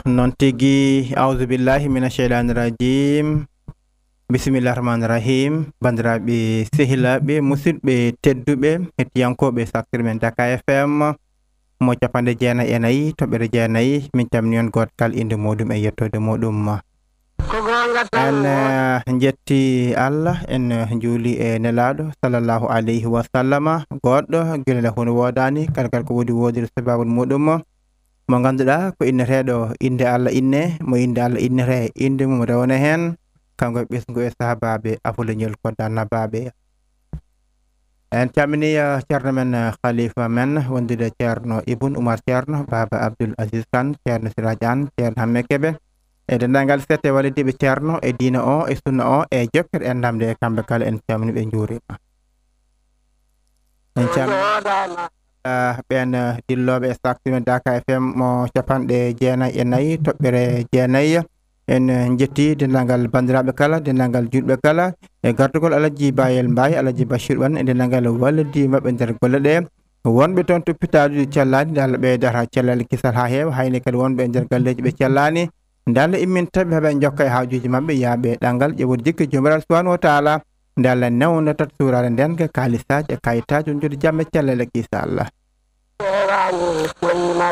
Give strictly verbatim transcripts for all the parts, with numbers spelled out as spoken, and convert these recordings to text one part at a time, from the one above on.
Noon tigi, auzu billahi mina sheytaani rajim. Bisimillahi rahmaani rahim. Banndiraaɓe sehilaaɓe, musidɓe tedduɓe, hettiyankooɓe saktir men Daka F M, mo capanɗe jeenayi e nayi, toɓɓere jeenayi, min calmini on gooto kala innde muuɗum e yettoode muuɗum. En eh, njetti Allah, en eh, njuuli e nelaaɗo sallallahu alayhi wa sallama, goɗɗo gila nde huunde woodaani, kala kala ko woodi woodiri sababun muuɗum. Mo ngannduɗaa ko inneteeɗo innde Allah inne, mo innde Allah innete, innde mum rewne heen, kanko e ɓesngu e sahabaaɓe, afuleñol ko dannabaaɓe. En calmini eh, ceerno men eh, khalifa men wondude ceerno Ibn Umar, ceerno Baba Abdoul Aziz Kane, ceerno Siraji Anne, ceerno Hamme Kebe, e denndaangal sette wallidiiɓe ceerno e diina o e sunna o e jokkere e namde e kamɓe kala en calmini ɓe njuurima. En calmini eh, ɓeen eh, dillooɓe e sakti men Daka F M mo capanɗe jeenayi e nayi toɓɓere jeenayi. En eh, njetti denndaangal banndiraaɓe kala, denndaangal juulɓe kala, e gartugol Alhaji Bayel Mbaye, Alhaji Bachir Ɓan, e denndaangal wallidi maɓɓe nder golle ɗe. Wonɓe toon to pitaaluuji cellaani, nde Allah ɓeydata cellal kisal haa heewa, hayni kadi wonɓe e nder galleeji ɓe cellaani, nde Allah imminta ɓe, heɓa njokka e haajuuji maɓɓe, yaaɓe ɗanngal, ƴeewol jikke Joomiraaɗo subhanahu wa taala, nde Allah newnata suuraare nden ka kaalisaaji e kayitaaji, wondude jam e cellal e kisal.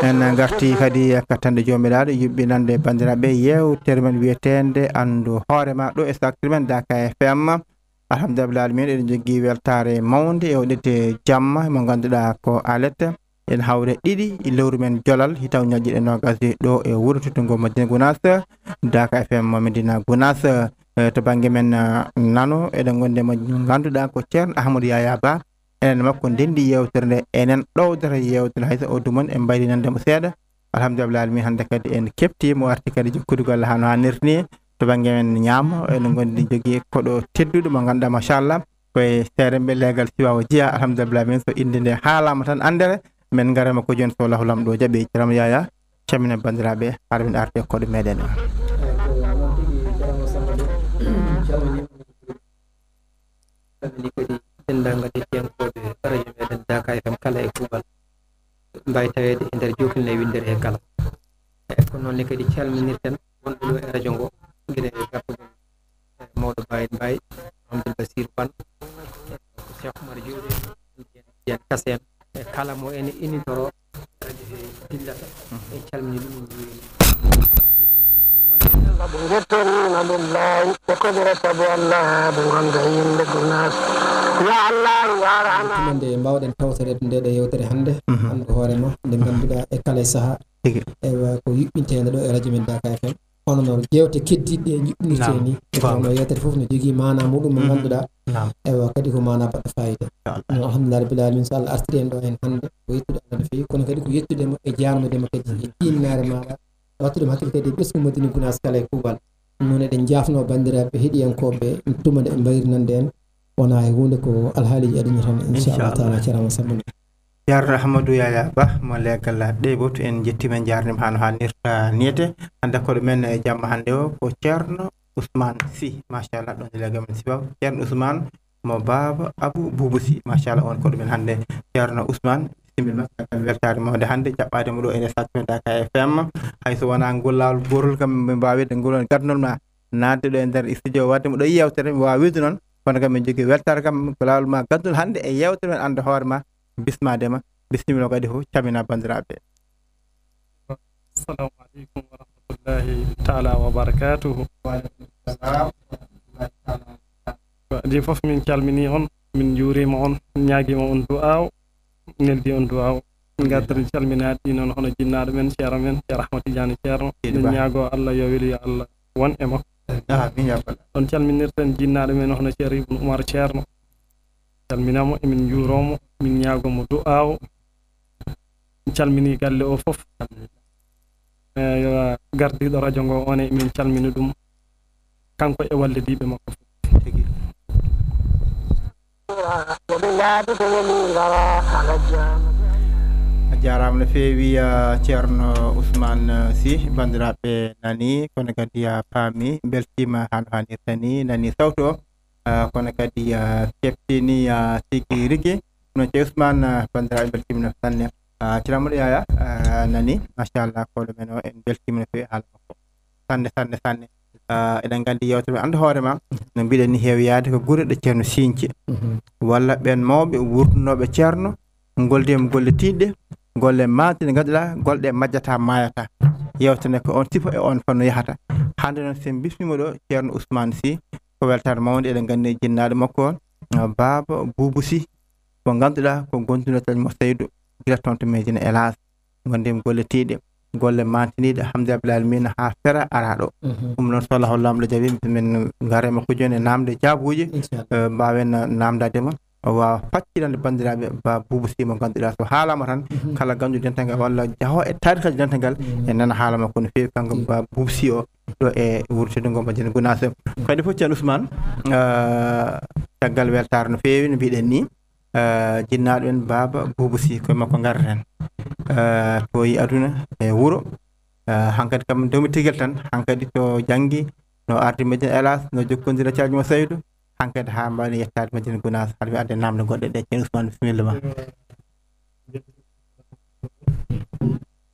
En ngarti kadi e kattanɗe Joomiraaɗo, yuɓɓinande banndiraaɓe yeewtere men wiyeteende Anndu Hoore Ma ɗo e saktir men Daka F M. Alhamdulillahi alamin, eɗen jogii weltaare mawnde e oɗete jamma mo ngannduɗaa ko alet. En hawre ɗiɗi e lewru men jolal, hitaw ñaƴƴi ɗe noogas e ɗo e wuro teddungo Madina Gunaas, Daka F M mo Medina Gunaas. Eh, to bannge men eh, nano, eɗen ngondi e mo ngannduɗaa ko ceerno Ahmadou Yaya Ba. Enen makko ndenndi yeewtere nde, enen ɗowdata yeewtere nde, hay so o dumon en mbaylinande mo seeɗa. Alhamdulillahi alamin, hannde kadi en keptiimo, o arti kadi jokkude golle haa no haanirta ni. To bannge men ñaamo, enen ngondi jogii koɗo tedduɗo mo ngannduɗaa machallah, koye seeɗa mbe leegal siwa o jeyaa. Alhamdulillahi alamin, so innde nde haalaama tan anndere, men ngarema ko jooni so Allahu Laamɗo jaɓi. Ceerno Yaya, calmina banndiraaɓe, hara min arde koɗo meɗen. Calmini kadi denndaangal hettiyankooɓe radio meɗen Daka F M kala e kuuɓal. Mbaawi taweede e nder jookli ne winndere he kala. E ko noon ne kadi calminirten wonɓe ɗo e radio ngo, gila e gartugol e mawɗo Bayel Mbaye, Abdoul Basir Kane, e Cheikh Oumar Diop, Dieng Kassé en, e kala mo ene initoro radio he dillata, en calmini ɗum, en njuurima. Ɓe njettorima lillahi ɓe kodira sabu Allah ɓe gonda yimɓe gunas. Ya Allah, ya Rahman. Tuma nde mbawɗen tawtoreede nde ɗo yewtere hannde, Mhm. Anndu Hoore Ma, nde ngannduɗaa e kala e sahaa, Tigi. Ewa ko yuɓɓinteende ɗo e radio men Daka F M. Hono no jewte keddiɗɗe njuɓɓinirte Naam. Ni. Goonga. Kono yewtere fof no jogii maana muɗum mo Mhm. ngannduɗaa. Naam. Ewa kadi ko maana baɗɗo fayida. Inchallah. No, alhamdulillah rabbil alamin, so Allah artiri en ɗo en hannde, ko yettude Allah no feewi, kono kadi ko yettude mo e jaarnude mo kadi e ɗiinnaare maaɗa, wattude mo hakkille kadi e ɓesngu Madina Gunaas kala e kuuɓal. Ɗum noon eɗen njaafnoo banndiraaɓe heɗiyankooɓe tuma nde ɓe mbayri nande en, wonaa e huunde ko alhaaliiji aduna tan, inchallah Inchallah. Taala, ceerno Samba. Ceerno Ahmadou Yaya Ba mo leegal Ɗeybot, en njettiima, en njaarniima haa no haanirta niyete. Hannde koɗo men e jamma hannde o ko ceerno Ousmane Sy, machallah, ɗon e leegal men Sibaw. Ceerno Ousmane mo baaba Abou Boubou Sy, machallah, on koɗo men hannde. Ceerno Ousmane, bisimilla, caggal weltaare mawde hannde jaɓɓaade mo ɗo e nder Sakuɓe Daka F M. Hay so wonaa ngol laawol gootol kam, mi mbaawi wiide ngol woni gadnol ma naatde ɗo e nder studio, waɗde mo ɗo yewtere, mi waawa wiide noon, kono kam min jogii weltaare kam ko laawol ma gadnol hannde e yewtere men Anndu Hoore Ma, bismaade ma, bisimilla kadi fof, calmina banndiraaɓe. Assalamu aleykum wa rahmatullahi taala wa barakatuhu. Wa aleykum salam wa rahmatullahi taala wa barakatuhu. Wa-, ɗi fof min calmini on, min njuurima on, min ñaagima on du'aaw, min neldi on du'aaw. Min ngartiri calminaɗi ɗi noon hono jinnaaɗo men, ceerno men, Ceerno Ahmad Tidiane Ceerno. Seydi Min Ba. Ñaago Allah yo weli yo Allah won e makko. Amin ya rabbal. On calminirten jinnaaɗo men hono Ceerno Ibn Umar Ceerno. Calminamo, emin njuuromo, min ñaagomo du'aaw. En calmini galle o fof. Eh, yo gardiiɗo radio ngo on e min calmini ɗum. Kanko e wallidiiɓe makko fof. Tigi. Yo ɓe njaadu ko woni ngara ala jaama. A jaaraama no feewi, ah, Ceerno Ousmane, ah, Sy. Banndiraaɓe nani, kono kadi a paami, mbeltiima haa no haanirta ni, nani sawtu o. Ah, kono kadi, ah, keɓtini, ah, tigi rigi. Noon Ceerno Ousmane, ah, banndiraaɓe mbeltiima no sanne. Ah, Thierno Amadou Yaya, ah, nani, machallah, koɗo men o, en beltima no feewi haala makko. Sanne, sanne, sanne. Ah, eɗen nganndi yewtere men, anndu hoore ma, no mbiɗen ni, heewi yaade ko gure ɗe Ceerno Sinci. Mhm. Walla ɓeen mawɓe wurtunooɓe Ceerno, ngoldi e golle tiiɗɗe, golle maantiiɗe, ngannduɗaa, golle ɗe majjata, maayata. Yewtere ko on sifa e on fannu yahata. Hannde noon, so en bismiima ɗo Ceerno Ousmane Sy, ko weltaare mawnde, eɗen nganndi jinnaaɗo makko on, ah, Baaba Buubu Sy, mo ngannduɗaa ko gonduno taƴ mo Seydu, gila toon to Medina, hélas. Ngonde golle tiiɗe, golle mantiniiɗe, alhamdulillahi rabbil alamina, haa fera ara ɗo. Mhm. Ɗum noon, so Allahu Laamɗo jaɓi, min ngare makko jooni e namde jaabuuji, Inchallah. Eh, mbaawen namdaade mo. O waawa faccirande banndiraaɓe Ba Buubu Sy mo ngannduɗaa, so haalaama tan, Mhm. kala ganndo dental ngal walla jahoowo e taarikaaji dental ngal, Mhm. e nana haala makko no feewi, kanko Mhm. Ba Buubu Sy o, ɗo e wuuro teddugo Madina Gunaas. Kadi fof, Ceerno Ousmane, eh, caggal weltaare no feewi, no mbiɗen ni, eh, jinnaaɗo men Baaba Buubu Sy, koye makko ngareten. Eh, to yi aduna e wuro, eh, hankadi kam dewmi tegel tan, hankadi to janngi, no ardi Medina, hélas, no jokkondira caaji mo Saydu, hankadi haa mbawni yettaade Madina Gunaas, haɗa mi adde namde goɗɗe ɗe, Ceerno Ousmane, bisimilla ma.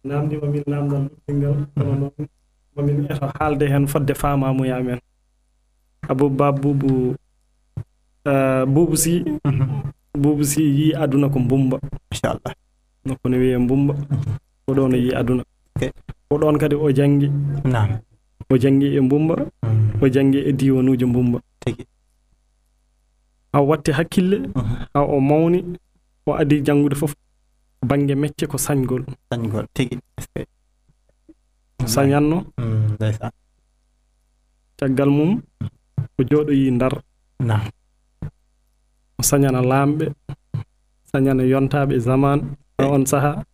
Namdi ma min namdal ɗuɗɗingal, kono noon ma min eto haalde heen fodde faamaamuya men. Abou Ba Buubu, eh, Buubu Sy, Mhm. Buubu Sy yii aduna ko mbumba. Machallah. No ko no wiyee mbumba. Mhm. Ko ɗoon o yii aduna. Ok. Ko ɗoon kadi o janngi. Naam. O janngi e mbumba, Mhm. o janngi e diiwanuuji mbumba. Tigi. Haa watti hakkille, Mhm. haa o mawni, o adii janngude fof. Bannge mecce ko sañgol. Sañgol, tigi. Sañatno. Mm, ndeysaan. Caggal mum, o jooɗoyi Ndar. Naam. O sañana laamɓe, sañana yontaaɓe zaman, e on sahaa.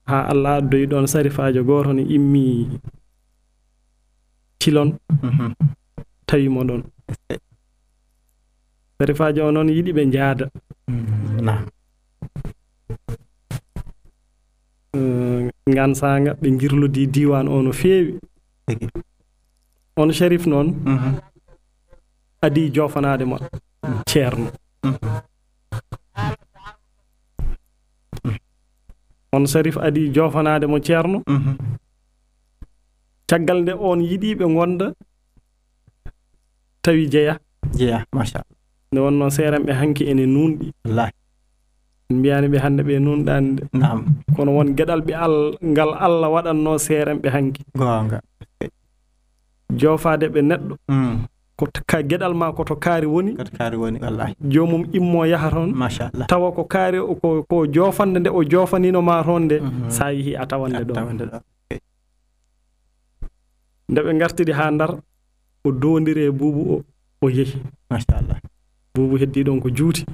Haa Allah addoyi ɗoon sarifaajo gooto ne immi Cilon, Mhm. tawi mo ɗoon. Sarifaajo o noon yiɗi ɓe njaada. Mm, naam. Eh, ngaan saanga ɓe njirlodii diiwaan o no feewi. Tigi. On Sharif noon Mhm. adii joofanaade mo Ceerno. Mhm. On Sharif adii joofanaade mo Ceerno. Mhm. Caggal nde on yiɗi ɓe ngonda, tawi jeya. Jeya, machallah. Nde wonnoo seerenɓe hanki ene nuunɗi. Wallaahi. En mbiyaani ɓe hannde ɓe nuunɗaani de. Naam. Kono won geɗal ɓe Al-, ngal Allah waɗannoo seerenɓe hanki. Goonga. Joofaade ɓe neɗɗo. Mm. Ko t-, ka geɗal ma ko to kaari woni. Ko to kaari woni, wallaahi. Joomum immo yaha toon. Machallah. Tawa ko kaari o, ko, ko joofande nde o joofanino ma toon nde, Mhm. sa yehi a tawande A ɗo. tawande ɗo. Ok. Nde ɓe ngartiri haa Ndar, o doondiri e Buubu o, o yehi. Machallah. Buubu heddii ɗoon ko juuti.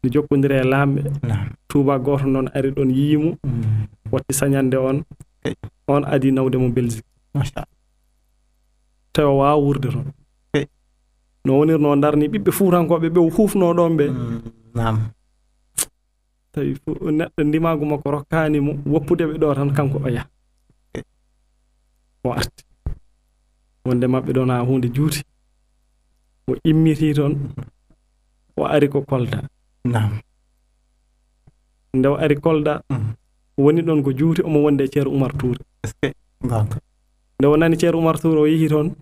Ne jokkondiri e laamɓe. Naam. Tuuba gooto noon ari ɗoon yii mo, Mm. watti sañande on. Ok. On adii nawde mo Belgique. Machallah. Tawi o waawaa wuurde toon. Ok. No wonirnoo Ndar ni, ɓiɓɓe Fuutankooɓe ɓe o huufnoo ɗoon ɓe. Mm, naam. Tawi fu-, neɗɗo ndimaagu makko rokkaani mo woppude ɓe ɗo tan, kanko o yaha. O arti. Wonde maɓɓe ɗo na huunde juuti. O immiti toon, o ari ko Kolda. Naam. Nde o ari Kolda, Mhm. woni ɗoon ko juuti, omo wonde e Ceerno Umar Tuure. Est-ce que? Goonga. Nde o nani Ceerno Umar Tuure, o yehi toon,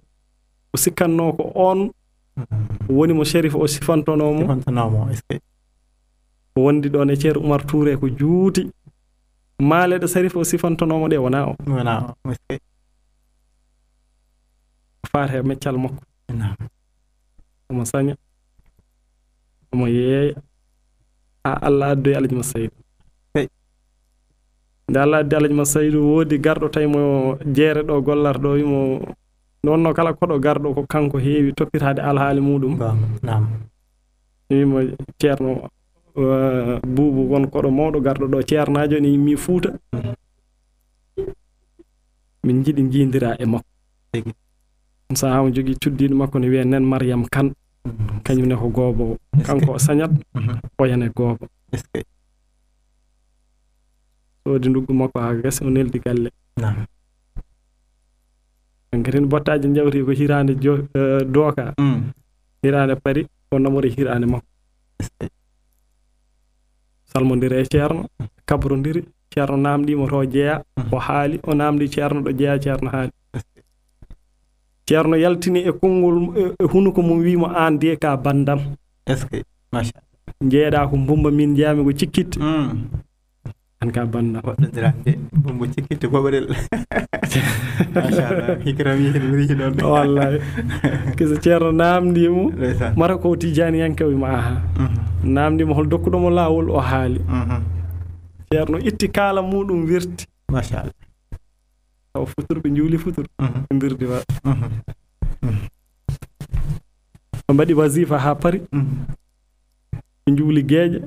o sikkannoo ko oon Mhm. woni mo Sharif o sifantonoo mo. Sifantonoo mo, est-ce que? O wondi ɗoon e Ceerno Umar Tuure ko juuti. Maale ɗe Sharif o sifantonoo mo ɗe wonaa o. Wonaa o, est-ce que? Faati e meccal makko. Naam. Omo saña. Omo yeeya. Haa Allah addoyi Alhaji Masaydu. Hey. Nde Allah addi Alhaji Masaydu, woodi garɗo tawi mo jeere ɗo gollata ɗo, wimo, nde wonno kala koɗo garɗo ko kanko heewi toppitaade alhaali muɗum. Naam, naam. Wimo, Ceerno, eh, Buubu, won koɗo mawɗo garɗo ɗo, ceernaajo ne yimmi Fuuta. Mhm. Min njiɗi njiidira e makko. Tigi. Sahaa o jogii cuddiiɗo makko ne wiyee Nen Mariyam Kan. Mhm. Kañum ne ko goobo. Est-ce que? Kanko o sañat, Mhm. o yana goobo. Est-ce que? Soodi nduggu makko haa gasi, o neldi galle. Naam. Katin bottaaji njawti ko hiraande jo-, eh, dooka. Mm. Hiraande pari, o namori hiraande makko. Est-ce que? Salmondiri e Ceerno, kabrondiri. Ceerno naamndii mo to jeyaa, o haali, o naamndii Ceerno ɗo jeyaa, Ceerno haali. Ceerno yaltini e konngol, e, e hunuko mum, wii mo, "Aan de ka banndam." Est-ce que? Machallah. Njeeɗaa ko mbumba, min njeyaami ko cikkitte. Mm. Aan ka banndam. Woɗɗondiraa de, mbumba cikkitte, boɓorel. Machallah, hikram yihi, mi rihi ɗon. Wallahi. Kisa Ceerno naamndii mo, ndeysaan, mara ko Tijaaniyanke, o wii mo, "Aha." Mhm. Naamndii mo hol dokkuɗo mo laawol, o haali. Mhm. Ceerno itti kaala muuɗum, wirti. Machallah. Taw futur, ɓe njuuli futur. Mhm. Ɓe mbirdi wa. Mhm. Mhm. Ɓe mbaɗi wasifa haa pari. Mhm. Ɓe njuuli geeƴe.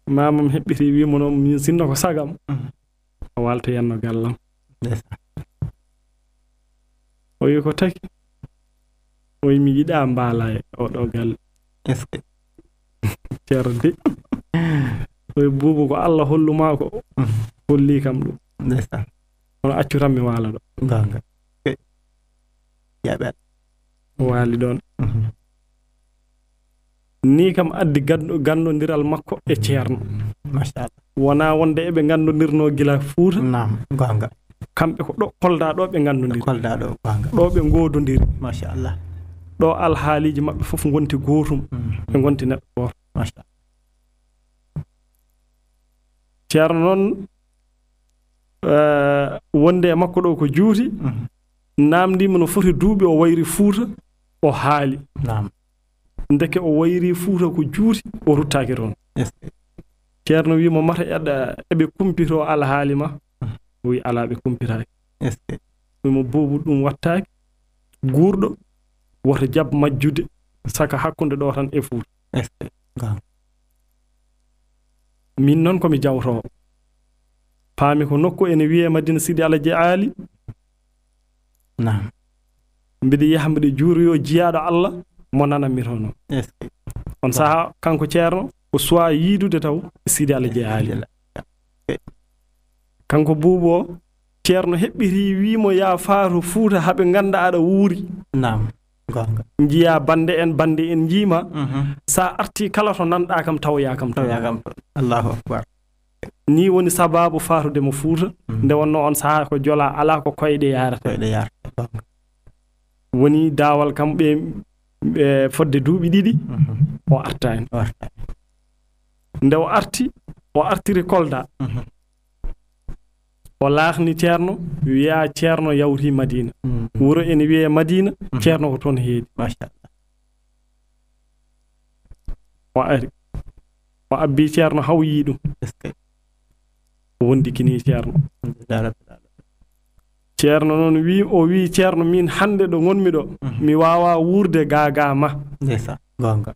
Maamam heɓɓiti, wii mo noon, min sinno ko sagam. Mhm. O waaltoyanno gallam. Ndeysaan. O wii ko taki. O wii mi yiɗaa mbaala e oɗo galle. Est-ce que? Ceerno de. O wii buubu ko Allah hollu maa ko. Mhm. Holli kam ɗum. Ndeysaan. Kono accu tan mi waala ɗo. Goonga. Eh. Jaɓel. O waali ɗoon. Mhm. Nii kam addi gad-, ganndondiral makko e Ceerno. Machallah. Wonaa wonde eɓe nganndondirnoo gila Fuuta. Naam, goonga. Kamɓe ko ɗo Kolda ɗo ɓe nganndondiri. Kolda ɗo, goonga. Ɗo ɓe ngoodondiri. Machallah. Ɗo alhaaliiji maɓɓe fof ngonti gootum. Mm. Ɓe ngonti neɗɗo gooto. Machallah. Ceerno noon, eh, wonde e makko ɗo ko juuti, mhm, naamndii mo no foti duuɓi o wayri Fuuta, o haali. Naam. Ndeke o wayri Fuuta ko juuti, o ruttaaki toon. Est-ce que? Ceerno wii mo, "Mata eɗa, eɓe kumpitoo alhaali ma?" Mhm. O wii, "Alaa, ɓe kumpitaaki." Est-ce que? Wii mo, "Buubu, ɗum wattaaki. Guurɗo woto jab majjude saka hakkunde ɗo tan e Fuuta." Est-ce que? Goonga. Min noon ko mi jawtoowo. Paami ko nokku ene wiyee Madina Sidi Alaji Aali. Naam. Mbiɗa yaha mbiɗa juuroyoo jiyaaɗo Allah mo nananmi toon. Est-ce que? On sahaa kanko Ceerno o suwaa yiidude taw e Sidi Alaji Aali. Kanko buubu o, Ceerno heɓɓitii wii mo, "Yaa faaro Fuuta haa ɓe ngannda aɗa wuuri." Naam. Goonga. Njiyaa bannde en, bannde en njiima. Mhm. So a artii kala to nanɗaa kam, tawoyaa kam toon. Tawoyaa kam toon. Allahu akbar. Nii woni sabaabu faatude mo Fuuta. Mhm. Nde wonnoo on sahaa ko jola alaa ko koyɗe yaarata. Koyɗe yaarata. Goonga. Woni daawal kam ɓe, ɓe fodde duuɓi ɗiɗi, mhm, o artaani. O artaani. Nde o arti, o artiri Kolda. Mhm. O laakni Ceerno, wiyaa Ceerno yawti Madina. Mm. Wuro ene wiyee Madina, mm, Ceerno ko toon heedi. Machallah. O ari. O abbi Ceerno, hawyii ɗum. Est-ce que? O wondikini Ceerno. Alhamdulillah Rabbil Alamin. Ceerno noon wii, o wii, "Ceerno, min hannde ɗo ngonmi ɗo, mhm, mi waawaa wuurde gaa gaa ma." Ndeysaan, goonga.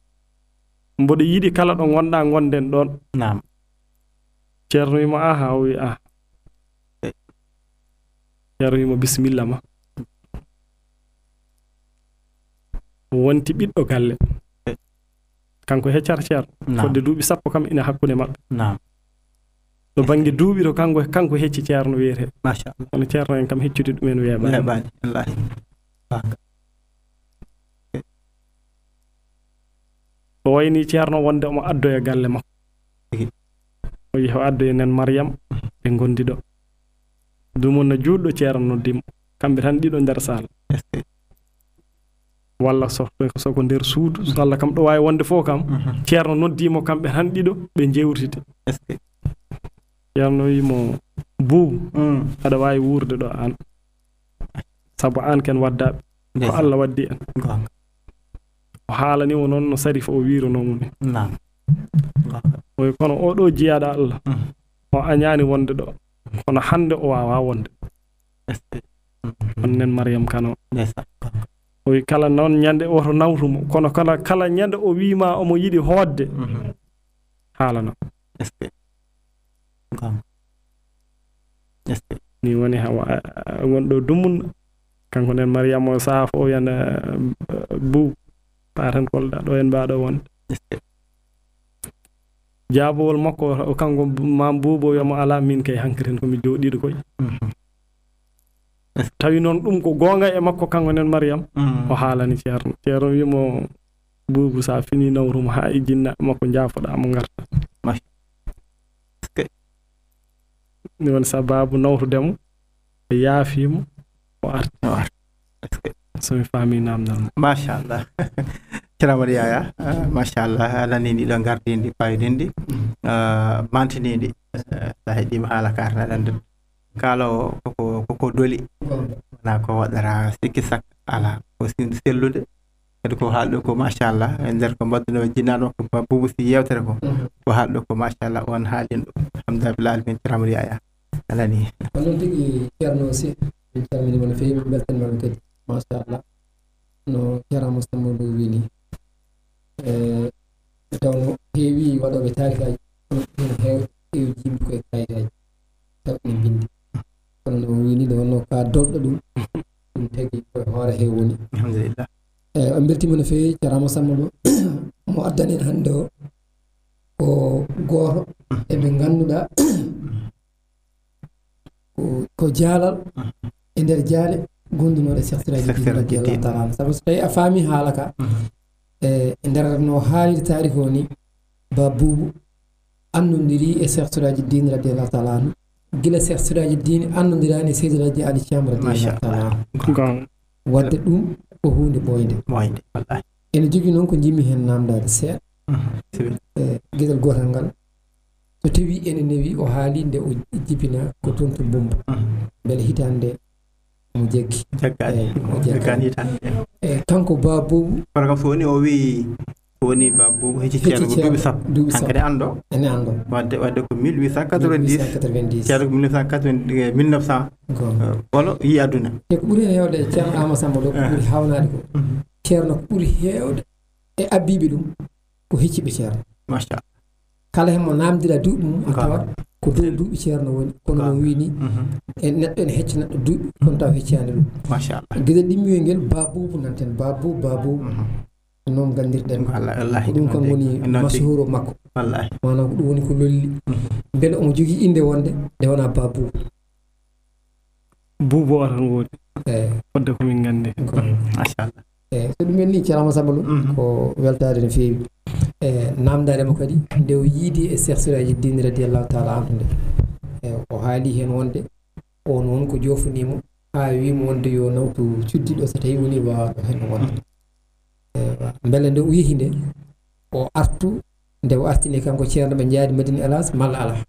Mboɗo yiɗi kala ɗo ngonɗaa, ngonden ɗoon. Naam. Ceerno wii mo, "Aha," o wii, "Ah." Eh. Ceerno wii mo, "Bisimilla ma." Wonti ɓiɗɗo galle. Eh. Kanko heccar Ceerno. Naam. Fodde duuɓi sappo kam ina hakkunde maɓɓe. Naam. To bannge duuɓi to kanko, kanko hecci Ceerno wiyetee. Machallah. Kono Ceerno en kam heccude ɗumen weeɓaani. Weeɓaani, wallaahi. Goonga. O wayni Ceerno wonde omo addoya galle makko. Tigi. O yehi o addoya nen Mariyam, ɓe ngondi ɗo. Dumunna juutɗo Ceerno noddi mo. Kamɓe tan ɗiɗo nder saal. Est-ce que? Walla so, so ko nder suudu, so Allah kam ɗo waawi wonde fof kam, mhm, Ceerno noddi mo kamɓe tan ɗiɗo, ɓe njewtidi. Est-ce que? Ceerno wii mo, "Buubu, mm, aɗa waawi wuurde ɗo aan. Sabu aan ken waddaaɓe. Ko ndeysaan. Allah waddi en." Goonga. O haalani mo noon no Sariif o wiiranoo mo ni. Naam. Goonga. O wii, "Kono oo ɗoo jiyaaɗo Allah, mm, o añaani wonde ɗo. Kono hannde o waawaa wonde." Est-ce que? Mhm. On nen Mariyam Kano. Ndeysaan. Goonga. O wii, "Kala noon ñande woto nawtu mo. Kono kala, kala ñande o wii ma omo yiɗi hootde, mhm, haalana." Est-ce que? Goonga. Est-ce que? Ni woni hawa, a, a, wonɗo dumun. Kanko nen Mariyam o sahaa fof o wiyana, eh, buubu, paaten kolɗa ɗo en mbaɗo wonde. Est-ce que? Jaabowol makko o, kanko maam buubu o wiyamo, "Alaa, min kay hankirin ko mi jooɗiiɗo koy." Mhm. Tawi noon ɗum ko goonga e makko, kanko nen Mariyam, mm, o haalani Ceerno. Ceerno wii mo, "Buubu, sa fini nawru mo haa e jinnaaɓe makko njaafoɗaa mo ngarta." Macha. Ni woni sababu nawtude mo, ɓe yaafi mo, o arti. O arti. Est-ce que so mi faami naamndal ma? Machallah. Ceerno Amadou Yaya, ah, machallah, a nanii ndi ɗo ngardiindi, paayodiindi, ah, maantiniindi. Eh, so a heɗiima haala ka tan aɗa anndi. Kaala o koko, koko doli. Wonaa ko waɗata sikki sak, alaa. Ko si-, sellude. Kadi ko haalɗo ko machallah, e nder ko mbaɗduno jinnaaɗo makko Ba Buubu Si yeewtere ko. Ko haalɗo ko machallah, on haalino ɗum. Alhamdulillah alamin, Ceerno Amadou Yaya. A nanii. Ko noon tigi, Ceerno Si, min calminii mo no feewi, min mbeltaniima mo kadi. Machallah. No Ceerno Moussa Mamadou wii ni. Eh, nde tawnoo heewii waɗooɓe taarikaaji, kono ene heewa heewi jiimde koye kaayitaaji, taw ene mbinndi. Kono no o wii ni, nde wonnoo ka dolɗo ɗum, ɗum tagi koye hoore he woni. Alhamdulillah. Eh, on mbeltiima no feewi, Ceerno Moussa Mamadou, mo addani en hannde o, ko gooto e ɓe ngannduɗaa, ko, ko jaalal e nder jaale gondunooɗe Cheikh Siraji Cheikh Dine Siraji radiyallahu Dine. Taala anhu. Sabu so tawi a faami haala ka, Mhm. e, e nder no haalirde taarikh o ni, Ba Buubu annondiri e Cheikh Siraji Dine radiyallahu taala anhu. Gila Cheikh Siraji Dine annondiraani e Seydi El Hadji Ali Thiam radiyallahu Masha taala anhu. Allah. Gonga. Wadde ɗum ko huunde ɓooynde. Ɓooynde, wallahi. Ene jogii noon ko njimmi heen naamndaade seeɗa. Mhm. Sibil. E, geɗal gootal ngal. So tawii ene newi, o haali nde o jibina ko toon to Bumba. Mhm. Mbele hitaande nde mo jaggi. Jaggaani. Eyi, mo jaggaani. Jaggaani hitaande. E, kanko Ba Buubu. Kono kam so woni o wii, so woni Ba Buubu hecci Hecci Ceerno ko Ceerno, duuɓi sappo. Duuɓi sappo. Hankadi anndo. Ene anndo. Wadde, wadde ko mille huit cent quatre-vingt-dix. Mille huit cent quatre-vingt-dix. Ceerno ko mille neuf cent quatre-vingt-dix, mille neuf cent. Goonga. Eh, wolo yii aduna. Te ko ɓuri heen heewde Ceerno Amadou Samba Lo ko Mhm. ɓuri haawnaade ko. Mhm. Ceerno ko ɓuri heewde e abbiiɓe ɗum ko hecciiɓe Ceerno. Machallah. Kala heen mo naamndiraa duuɓi mum, a Goonga. tawat ko dow Sel- duuɓi Ceerno woni. Kono no Goonga. wii ni, Mhm. e neɗɗo ene hecca neɗɗo duuɓi, kono taw heccaani ɗum. Machallah. Gila ɗimmiyol ngel, Ba Buubu nanten, Ba Buubu, Ba Buubu. Mhm. Noon nganndirɗen. Wallahi, wallahi, Ko ɗum kam noon woni tigi, noon tigi. Masuhuru makko. Wallahi. Maanaam ko ɗum woni ko lolli. Mhm. Mbele omo jogii innde wonde nde wonaa Ba Buubu. Buubu o tan woodi. Eyi. Fodde ko min nganndi. Ko Machallah. Eyi, so ɗum en nii, Ceerno Amadou Samba Lo, Mhm. ko weltaade no feewi. E naamndaare mo kadi, nde o yiidi e Cheikh Siraji Dine radiyallahu taala anhu nde. E o haali heen wonde, o noon ko joofanii mo, haa wii mo wonde yo nawtu cuddiɗo so tawii wonii waawɗo heen wonde. E, mbele nde o yehi nde, o artu, nde o artini kanko Ceerno ɓe njaadi Madina Elaas, malla alaa?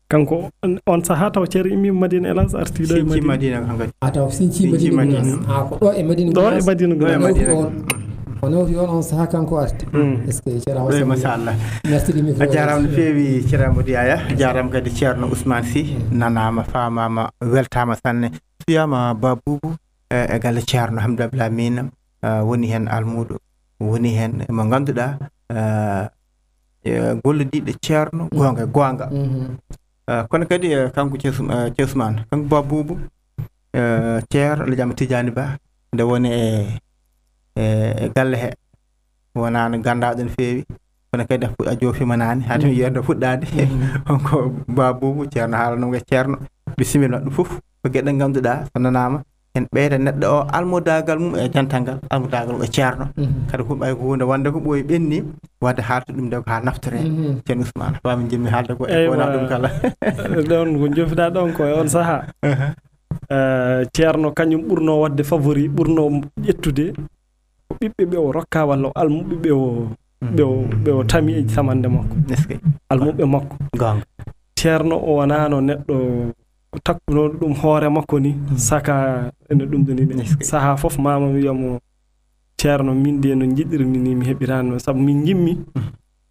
Kanko on, on sahaa taw Ceerno immi Madina Elaas, arti ɗo e Sinci Madina. Madina kam kadi. A taw Sinci Sinci Madina Madina. Gunaas. A ko ɗo e Madina Ɗo e Gunaas. Madina Ɗo e Gunaas. Nawti Madina. on. O nawti on, on sahaa kanko arti. Mm. Est-ce que Ceerno Ɗo e Amadou Samba Lo? Machallah. Merci ɗum A jaaraama no feewi, Ceerno Amadou Yaya. A jaaraama kadi Ceerno Ousmane Sy. Mm. Nanaama, faamaama, weltaama sanne. Suyaama Ba Buubu, e, e galle Ceerno Hamdou Abdallah Mina, e, woni heen almuudo, woni heen mo ngannduɗaa, e, e, gollodiiɗo Ceerno, goonga, goonga. Mhm. E, kono kadi, e, kanko Cees-, e, Cees Ousmane, kanko Ba Buubu, e, Ceerno Alhaji Amadou Tidiani Ba, nde woni e, e, e galle he, wonaa no ganndaaɗo no feewi, kono kadi a fu-, a joofiima naane, haa tawii Mm. yeeso fuɗɗaade. Mm. On ko Ba Buubu, Ceerno haalanoo e Ceerno, bisimilla maɓɓe fof, ko geɗe ɗe ngannduɗaa, so nanaama, en ɓeyda neɗɗo o almudaagal mum e dental ngal, almudaagal mum e Ceerno. Mhm. Kadi ko ɓay ko huunde wonde ko ɓooyi ɓenni, wadde haalta ɗum nde ko haa naftoree. Mhm. Ceerno Ousmane, fami jimmi haalde ko e Eywa. Wona ɗum kala. Ɗon ko joofiɗaa ɗon ko e on sahaa. Aha. Eh, Ceerno kañum ɓurnoo waɗde favori, ɓurnoo ƴettude ko ɓiɓɓe ɓe o rokka walla o almuɓɓe ɓe o, ɓe o, ɓe o tami e samande makko. Est-ce que? Almuɓɓe makko. Goonga. Ceerno o wonaano neɗɗo takkunooɗo ɗum hoore makko ni, Mm. saka ene ɗum ɗo ni. Est-ce que? Sahaa fof maama wiyamo, "Ceerno, min de no njiɗirmi ni, mi heɓiraano, sabu min njimmi Mm.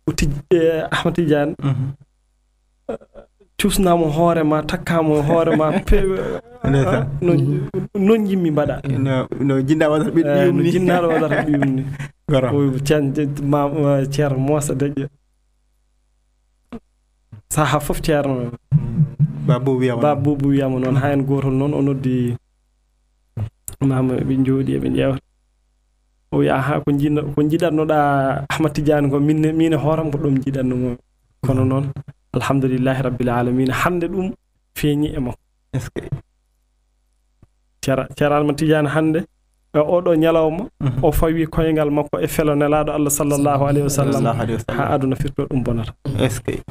o tij-, eh, Ahmad Tidiane, Mhm. cusnamo hoore ma, takkamo hoore ma, pe-, Ndeysaan. ah, no, Mhm. no njimmi mbaɗa." No, no jinnaɗo waɗata ɓiɗɗo Eh, yum no ni. Jinnaɗo waɗata ɓiɗɗo yum ni." Goro. O can-, ma, ma, Ceerno Moosa Deƴƴo. Saha fof Ceerno. Ba Buubu wiyama Ba noon. Buubu wiyama noon. Ha en gootol noon o noddi maama, ɓe njooɗi, eɓe ƴeewta. O wiya, "Aha, ko jinno-, ko njiɗatnoɗaa Ahmad Tidiane ko min ne, min e hooram ko ɗum njiɗatnoo mo." Kono noon, alhamdulillahi rabbil alamina, hannde ɗum feeñi e makko. Est-ce que? Ceera-, Ceerno Ahmad Tidiane hannde, e oɗo ñalawma, Mhm. o fawi koyngal makko e felo Nelaaɗo Allah sallallahu alayhi wa sallam, Sallallahu alayhi wa sallam. Ha aduna firto ɗum bonata. Est-ce que?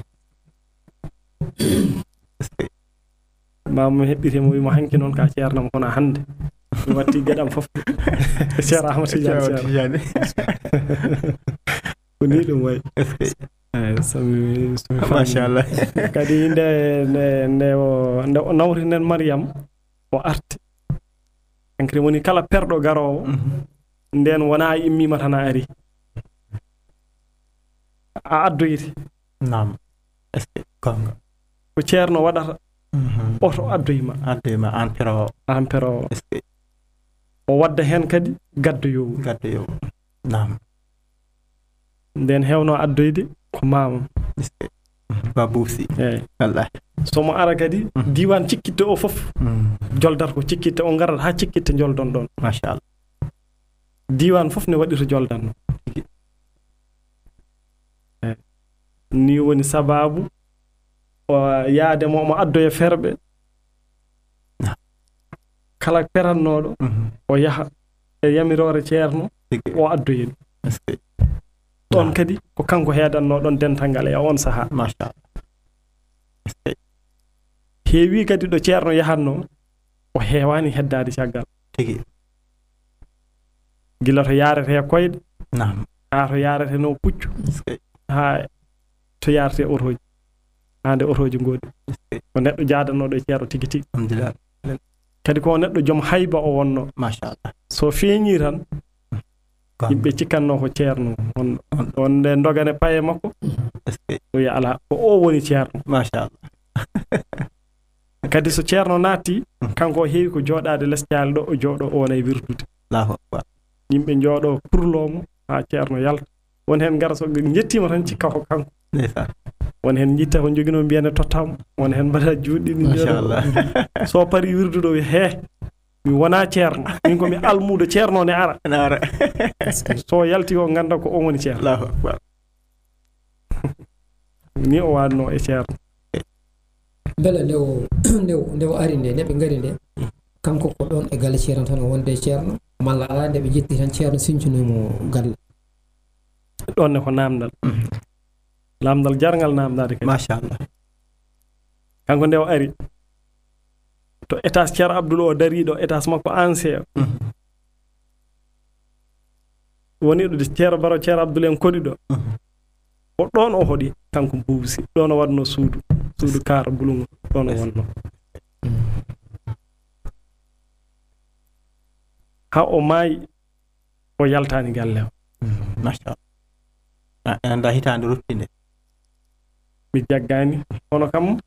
Maam heɓɓiti mo, wimo hanki noon ka ceernam kono hannde mi watti geɗam fof. Ceerno Ahmad Tidiane, ceerno. Ko ni ɗum wayi. Eyi, so mi, so mi faami. Machallah. Kadi nde, nde, nde o, nde o nawri nden Mariam, o arti. Kankadi woni kala perɗo garoowo, nden wona a immima tan a ari. A addoyte. Naam. Est-ce que gonga? Ko ceerno waɗata. Oto addoyma. Addoyma an perowo. An perowo. Est-ce que? O wadda heen kadi gaddoyoowo. Gaddoyoowo. Naam. Nden hewno addoyde ko maamam. Est-ce que? Ba Buusi. Eyi. Wallahi. So mo ara kadi, diiwaan Cikkitte o fof, joldat ko Cikkitte, o ngarat haa Cikkitte, joldon ɗon. Machallah. Diiwaan fof ne waɗi to joldanno. Eyi. Ni woni sabaabu o yaade mo, mo addoya ferɓe. Kala perannooɗo, o yaha e yamiroore ceerno, o addoya ɗum. Est-ce que? Ɗon kadi ko kanko heedannoo ɗon dental ngal e on sahaa. Machallah. Est-ce que? Heewi kadi ɗo ceerno yahatnoo, o heewaani heddaade caggal. Tigi. Gila to yaarete koyɗe, naam, haa to yaaretenoo puccu, est-ce que? Haa to yaarete otooji, haa nde otooji ngoodi. Est-ce que? Ko neɗɗo jaadanooɗo e ceerno tigi tigi. Alhamdulillah. Kadi ko neɗɗo joom hayba o wonno. Machallah. So feeñi tan, yimɓe cikkanno ko ceerno wonno. On nde ndogane paye makko. Est-ce que? O wiya, "Alaa, ko o woni ceerno." Machallah. Kadi so ceerno naatti, kanko o heewi ko jooɗaade les caali ɗo, o jooɗo, o wona e wirdude. Allahu akbar. Yimɓe njooɗo kurloo mo haa ceerno yalta. Won heen ngara so ɓe njettiima tan cikka ko kanko. Ndeysaan. Won heen njitta ko njoginoo mbiya ne tottaama. Won heen mbaɗa juuɗe ni njooɗo. Machallah. So pari wirdude o wiya, "He, mi wona ceerno. Min ko mi almuudo, ceerno ne ara." Ne ara. So yalti o ngannda ko on woni ceerno. Allahu akbar. Ni o waɗno e ceerno. Mbele nde o, nde o, nde o ari nde, nde ɓe ngari nde, kanko ko ɗon e galle ceerno tan o wonde e ceerno, malla alaa nde ɓe njetti tan ceerno sincunii mo galle? Ɗon ne ko naamndal. Naamndal jarngal naamndaade kadi. Machallah. Kanko nde o ari, to étage Ceerno Abdul o dari ɗo, étage makko ancien. Woni ɗo Ceerno Baro, Ceerno Abdul en koɗi ɗo. Ko ɗon o hoɗi, kanko Buubu Si. Ɗon o waɗno suudu, suudu kaara bulungo, ɗon o wonno. Haa o maayi, o yaltaani galle o. Machallah. A, en anndaa hitaande rutti nde. Mi jaggaani. Kono kam,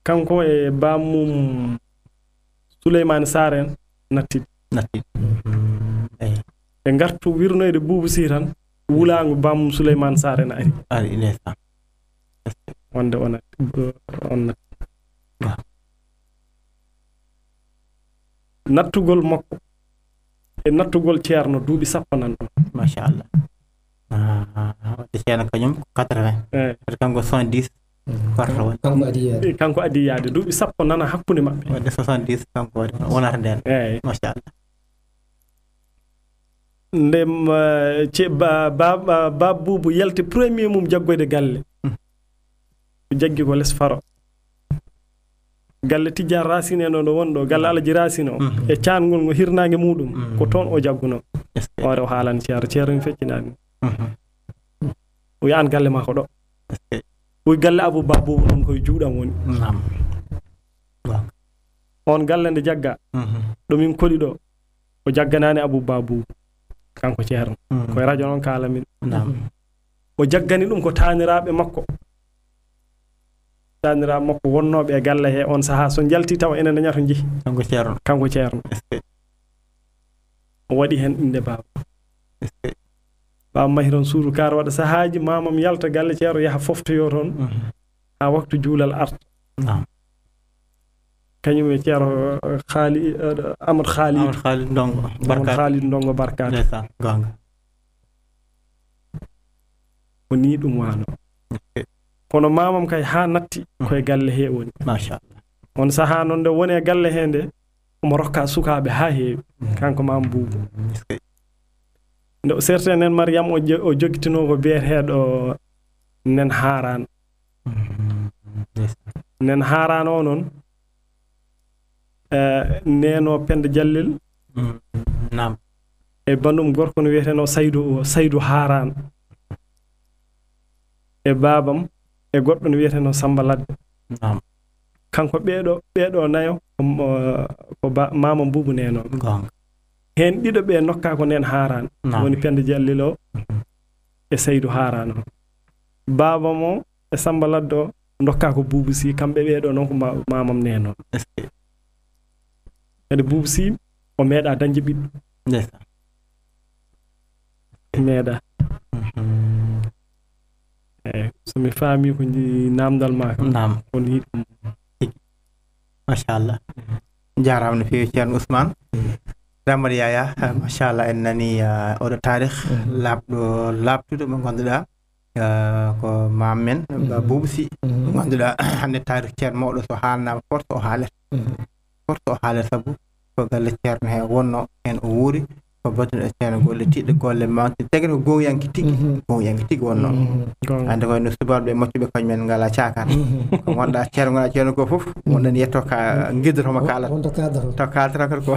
kanko e bammum Suleymaani Saar en natti. Natti. Eyi. Ɓe ngartu wirnoyde Buubu Si tan, wulaango bammum Suleymaani Saar en ari. Ari, ndeysaan. Wonde on, on natti. Nattugol makko e nattugol ceerno duuɓi sappo nan ɗon. Machallah. Ah, wadde ceerno kañum ko quatre-vingts. Eyi. Wadde kanko soixante-dix. Warta won. Kanko adii yaade. Kanko adii yaade. Duuɓi sappo nana hakkunde maɓɓe. Wadde soixante-dix kanko waɗi wonata nden. Eyi. Machallah. Ndem, eh, ce-, ba, ba, ba, ba Buubu yalti premier mum jaggoyde galle. O jaggi ko les faro. Galle Tijjaan Racine en o ɗo wonɗo, galle Alaji Racine o. E caangol ngo hirnaange muɗum, ko toon o jagguno. Est-ce que? Hoore o haalani ceerno, ceerno mi feccinaani. O wiya, "Aan galle maa ko ɗo." Est-ce que? O wiya, "Galle Abou Babou noon koye juuɗam woni." Naam. Waaw. On galle nde jagga, ɗo min koɗi ɗo, o jagganaani Abou Babou. Kanko ceerno. Koye rajo noon kaalamin. Naam. O jaggani ɗum ko taaniraaɓe makko. Taaniraaɓe makko wonnooɓe e galle he on sahaa, so njalti tawa ene daña to njehi. Kanko ceerno. Kanko ceerno. Est-ce que? O waɗi heen innde baaba. Est-ce que? Baaba mahi toon suudu kaara, waɗa sahaaji maamam yalta galle ceerno, yaha foftoyoo toon. Haa waktu juulal arta. Naam. Kañum e ceerno, eh, Xaali-, eh, Amadou Xaalid. Amadou Xaalid Ndongo Amadou Barkaat. Xaalid Ndongo Barkaat. Ndeysaan, goonga. Ko nii ɗum waano. Ok. Kono maamam kay haa natti, koye galle he woni. Machallah. On sahaa noon nde woni e galle he nde, omo rokka sukaaɓe haa heewi. Kanko maam Buubu. Est-ce que? Nde o serti e nen Mariam, o jo-, o joggitinoo ko biyeteeɗo nen Haaraan. Ndeysaan. Nen Haaraan o noon, eh, neno Penda Jallel. Mm, naam. E banndum gorko no wiyetenoo Saydu, Saydu Haaraan. E baabam, e goɗɗo no wiyetenoo Samba Ladde. Naam. Kanko ɓeeɗo, ɓeeɗo nayo, ko, ko ba-, maamam Buubu neno. Goonga. Heen ɗiɗo ɓe nokkaa ko nen Haaraan. Naam. Woni Penda Jallel o, mhm, e Saydu Haaraan o. Baabam o e Samba Ladde o ndokkaa ko Buubu Si, kamɓe ɓeeɗo noon ko ma-, maamam neno. Est-ce que? Kadi Buubu Si o meeɗa dañde ɓiɗɗo. Ndeysaan. Meeɗa. Mhm. Eeyi, so mi faami ko nji-, naamndal ma kam. Naam. Ko nii ɗum. Tigi. Machallah. Jaaraama no feewi, Ceerno Ousmane. Ramata Yaya, machallah, en nani, ah, oɗo taarikh, mhm, laaɓɗo, laaɓtuɗo mo ngannduɗaa, ah, ko maam men, mhm, Buubu Si. Mhm. Mo ngannduɗaa hannde taarikh Ceerno mawɗo so haalnaama force o haalata. Mhm. Force o haalata sabu ko galle Ceerno he wonno, heen o wuuri, ko battuɗo Ceerno golle tiiɗɗe, golle mawɗe, tagi ko goonyanke tigi, mhm, goonyanke tigi wonno. Mhm. Goonga. Hannde ko no subalɓe moƴƴuɓe kañum en ngala caakan. Mhm. Ko wonɗa Ceerno, ngala Ceerno ko fof, mhm, wonɗen yetto ka, mhm, ngiddoto mo kaalat. Wonto kaadoro. To kaaldata kadi ko.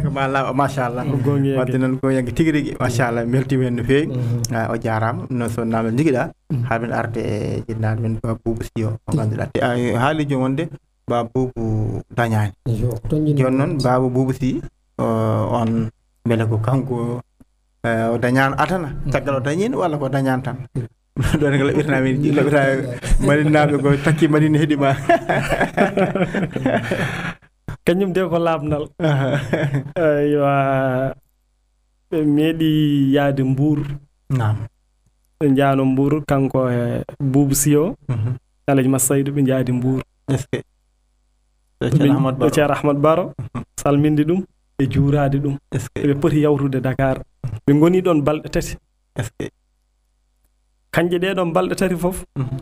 Ko ma laaɓa, machallah. Ko goonyanke. Wadde noon goonyanke tigi rigi, machallah, mbeltiima heen no feewi. Mhm. Ah, o jaaraama, no so naamnal njigiɗaa. Mhm. Haa min arde e jinnaaɗo men Ba Buubu Si o, mo ngannduɗaa. Te, ah, haali jooni wonde Ba Buubu dañaani. Yo, toon jooni noon, Baaba Buubu Si, o, on mbele ko kanko, eh, o dañaano adana, caggal o dañiino walla ko dañaano tan? Ɗon ko laɓɓirta min, laɓɓirta Madinaaɓe ko takki Madina heɗi ma. Kañum de ko laaɓnal. Aha. Eywa, ɓe meeɗi yaade Mbuur. Naam. Ɓe njaano Mbuur, kanko e Buubu Si o, mhm, Alaji Masaydu, ɓe njaadi Mbuur. Est-ce que? Ɗo Ceerno Ahmad Baro. Ɗo Ceerno Ahmad Baro, mhm, salminde ɗum e juuraade ɗum. Est-ce que? Ɓe poti yawtude Dakar. Ɓe ngoni ɗon balɗe tati. Est-ce que? Kañƴe ɗee ɗon balɗe tati fof, mhm,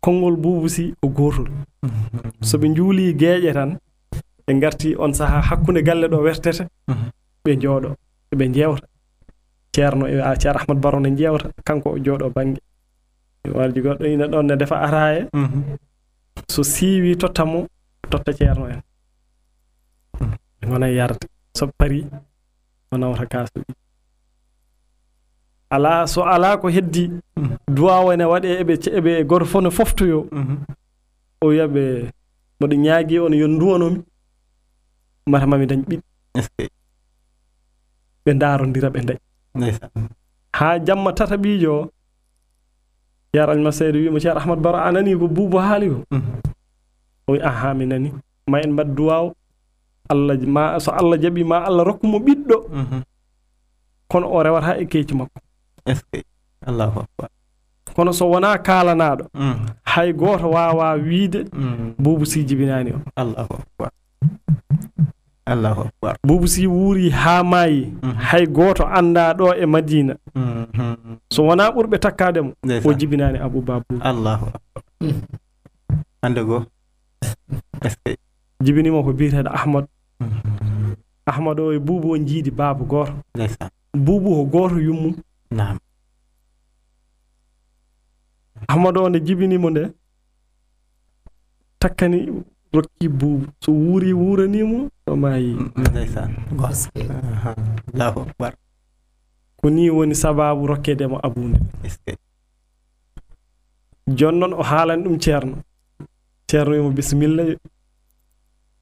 konngol Buubu Si ko gootol. Mhm. So ɓe njuulii geeƴe tan, ɓe ngarti on sahaa hakkunde galle ɗo wertete, mhm, ɓe njooɗo, ɓe njeewta. Ceerno e, a, Ceerno Ahmad Baro ne njeewta, kanko o jooɗo bannge. Warji goɗɗo ina ɗon ne defa ataaye. Mhm. So siiwi totta mo, totta Ceerno en. Mhm. Ɓe ngona yarde. So parii, o nawta kaasuɗi. Alaa, so alaa ko heddi, mhm, duwaaw ene waɗee, eɓe, eɓe gooto fof no foftoyoo. Mhm. O wiya ɓe, mboɗo ñaagii on yo nduwano mi, mata mami dañ ɓiɓɓe. Est-ce que? Ɓe ndaarondira, ɓe ndañ. Ndeysaan. Haa jamma tataɓiijo o, Ceerno Alima Seydi wi'i mo, "Ceerno Ahmad Baro, a nanii ko Buubu haali ko?" Mhm. O wi'i, "Ahaa, mi nanii. Ma en mbaɗ duwaaw. Allah, ma, so Allah jaɓii, ma Allah rokku mo ɓiɗɗo. Mhm. Kono o rewata e keeci makko." Est-ce que? Allahu akbar. Kono so wonaa kaalanaaɗo, mm, hay gooto waawaa wiide, mm, Buubu Si jibinaani o. Allahu akbar. Allahu akbar. Buubu Si wuuri haa maayi, mm, hay gooto anndaa ɗo e Madiina. Mm, mm, mm. So wonaa ɓurɓe takkaade mo, ndeysaan, o jibinaani Abuu Babuur. Allahu akbar. Mm. Hannde goo. Est-ce que? Jibini mo ko biyeteeɗo Ahmad. Mm, mm, mm. Ahmad o e Buubu o njiidi baaba gooto. Ndeysaan. Buubu ko gooto yummum. Naam. Ahmad o nde jibini mo nde, takkani, rokki Buubu. So wuuri, wuurani mo, so maayi. Mm, ndeysaan. Aha. Allahu akbar. Ko nii woni sabaabu rokkeede mo Abuu nde. Est-ce que? Jooni noon o haalani ɗum Ceerno. Ceerno wi'i mo, "Bisimilla."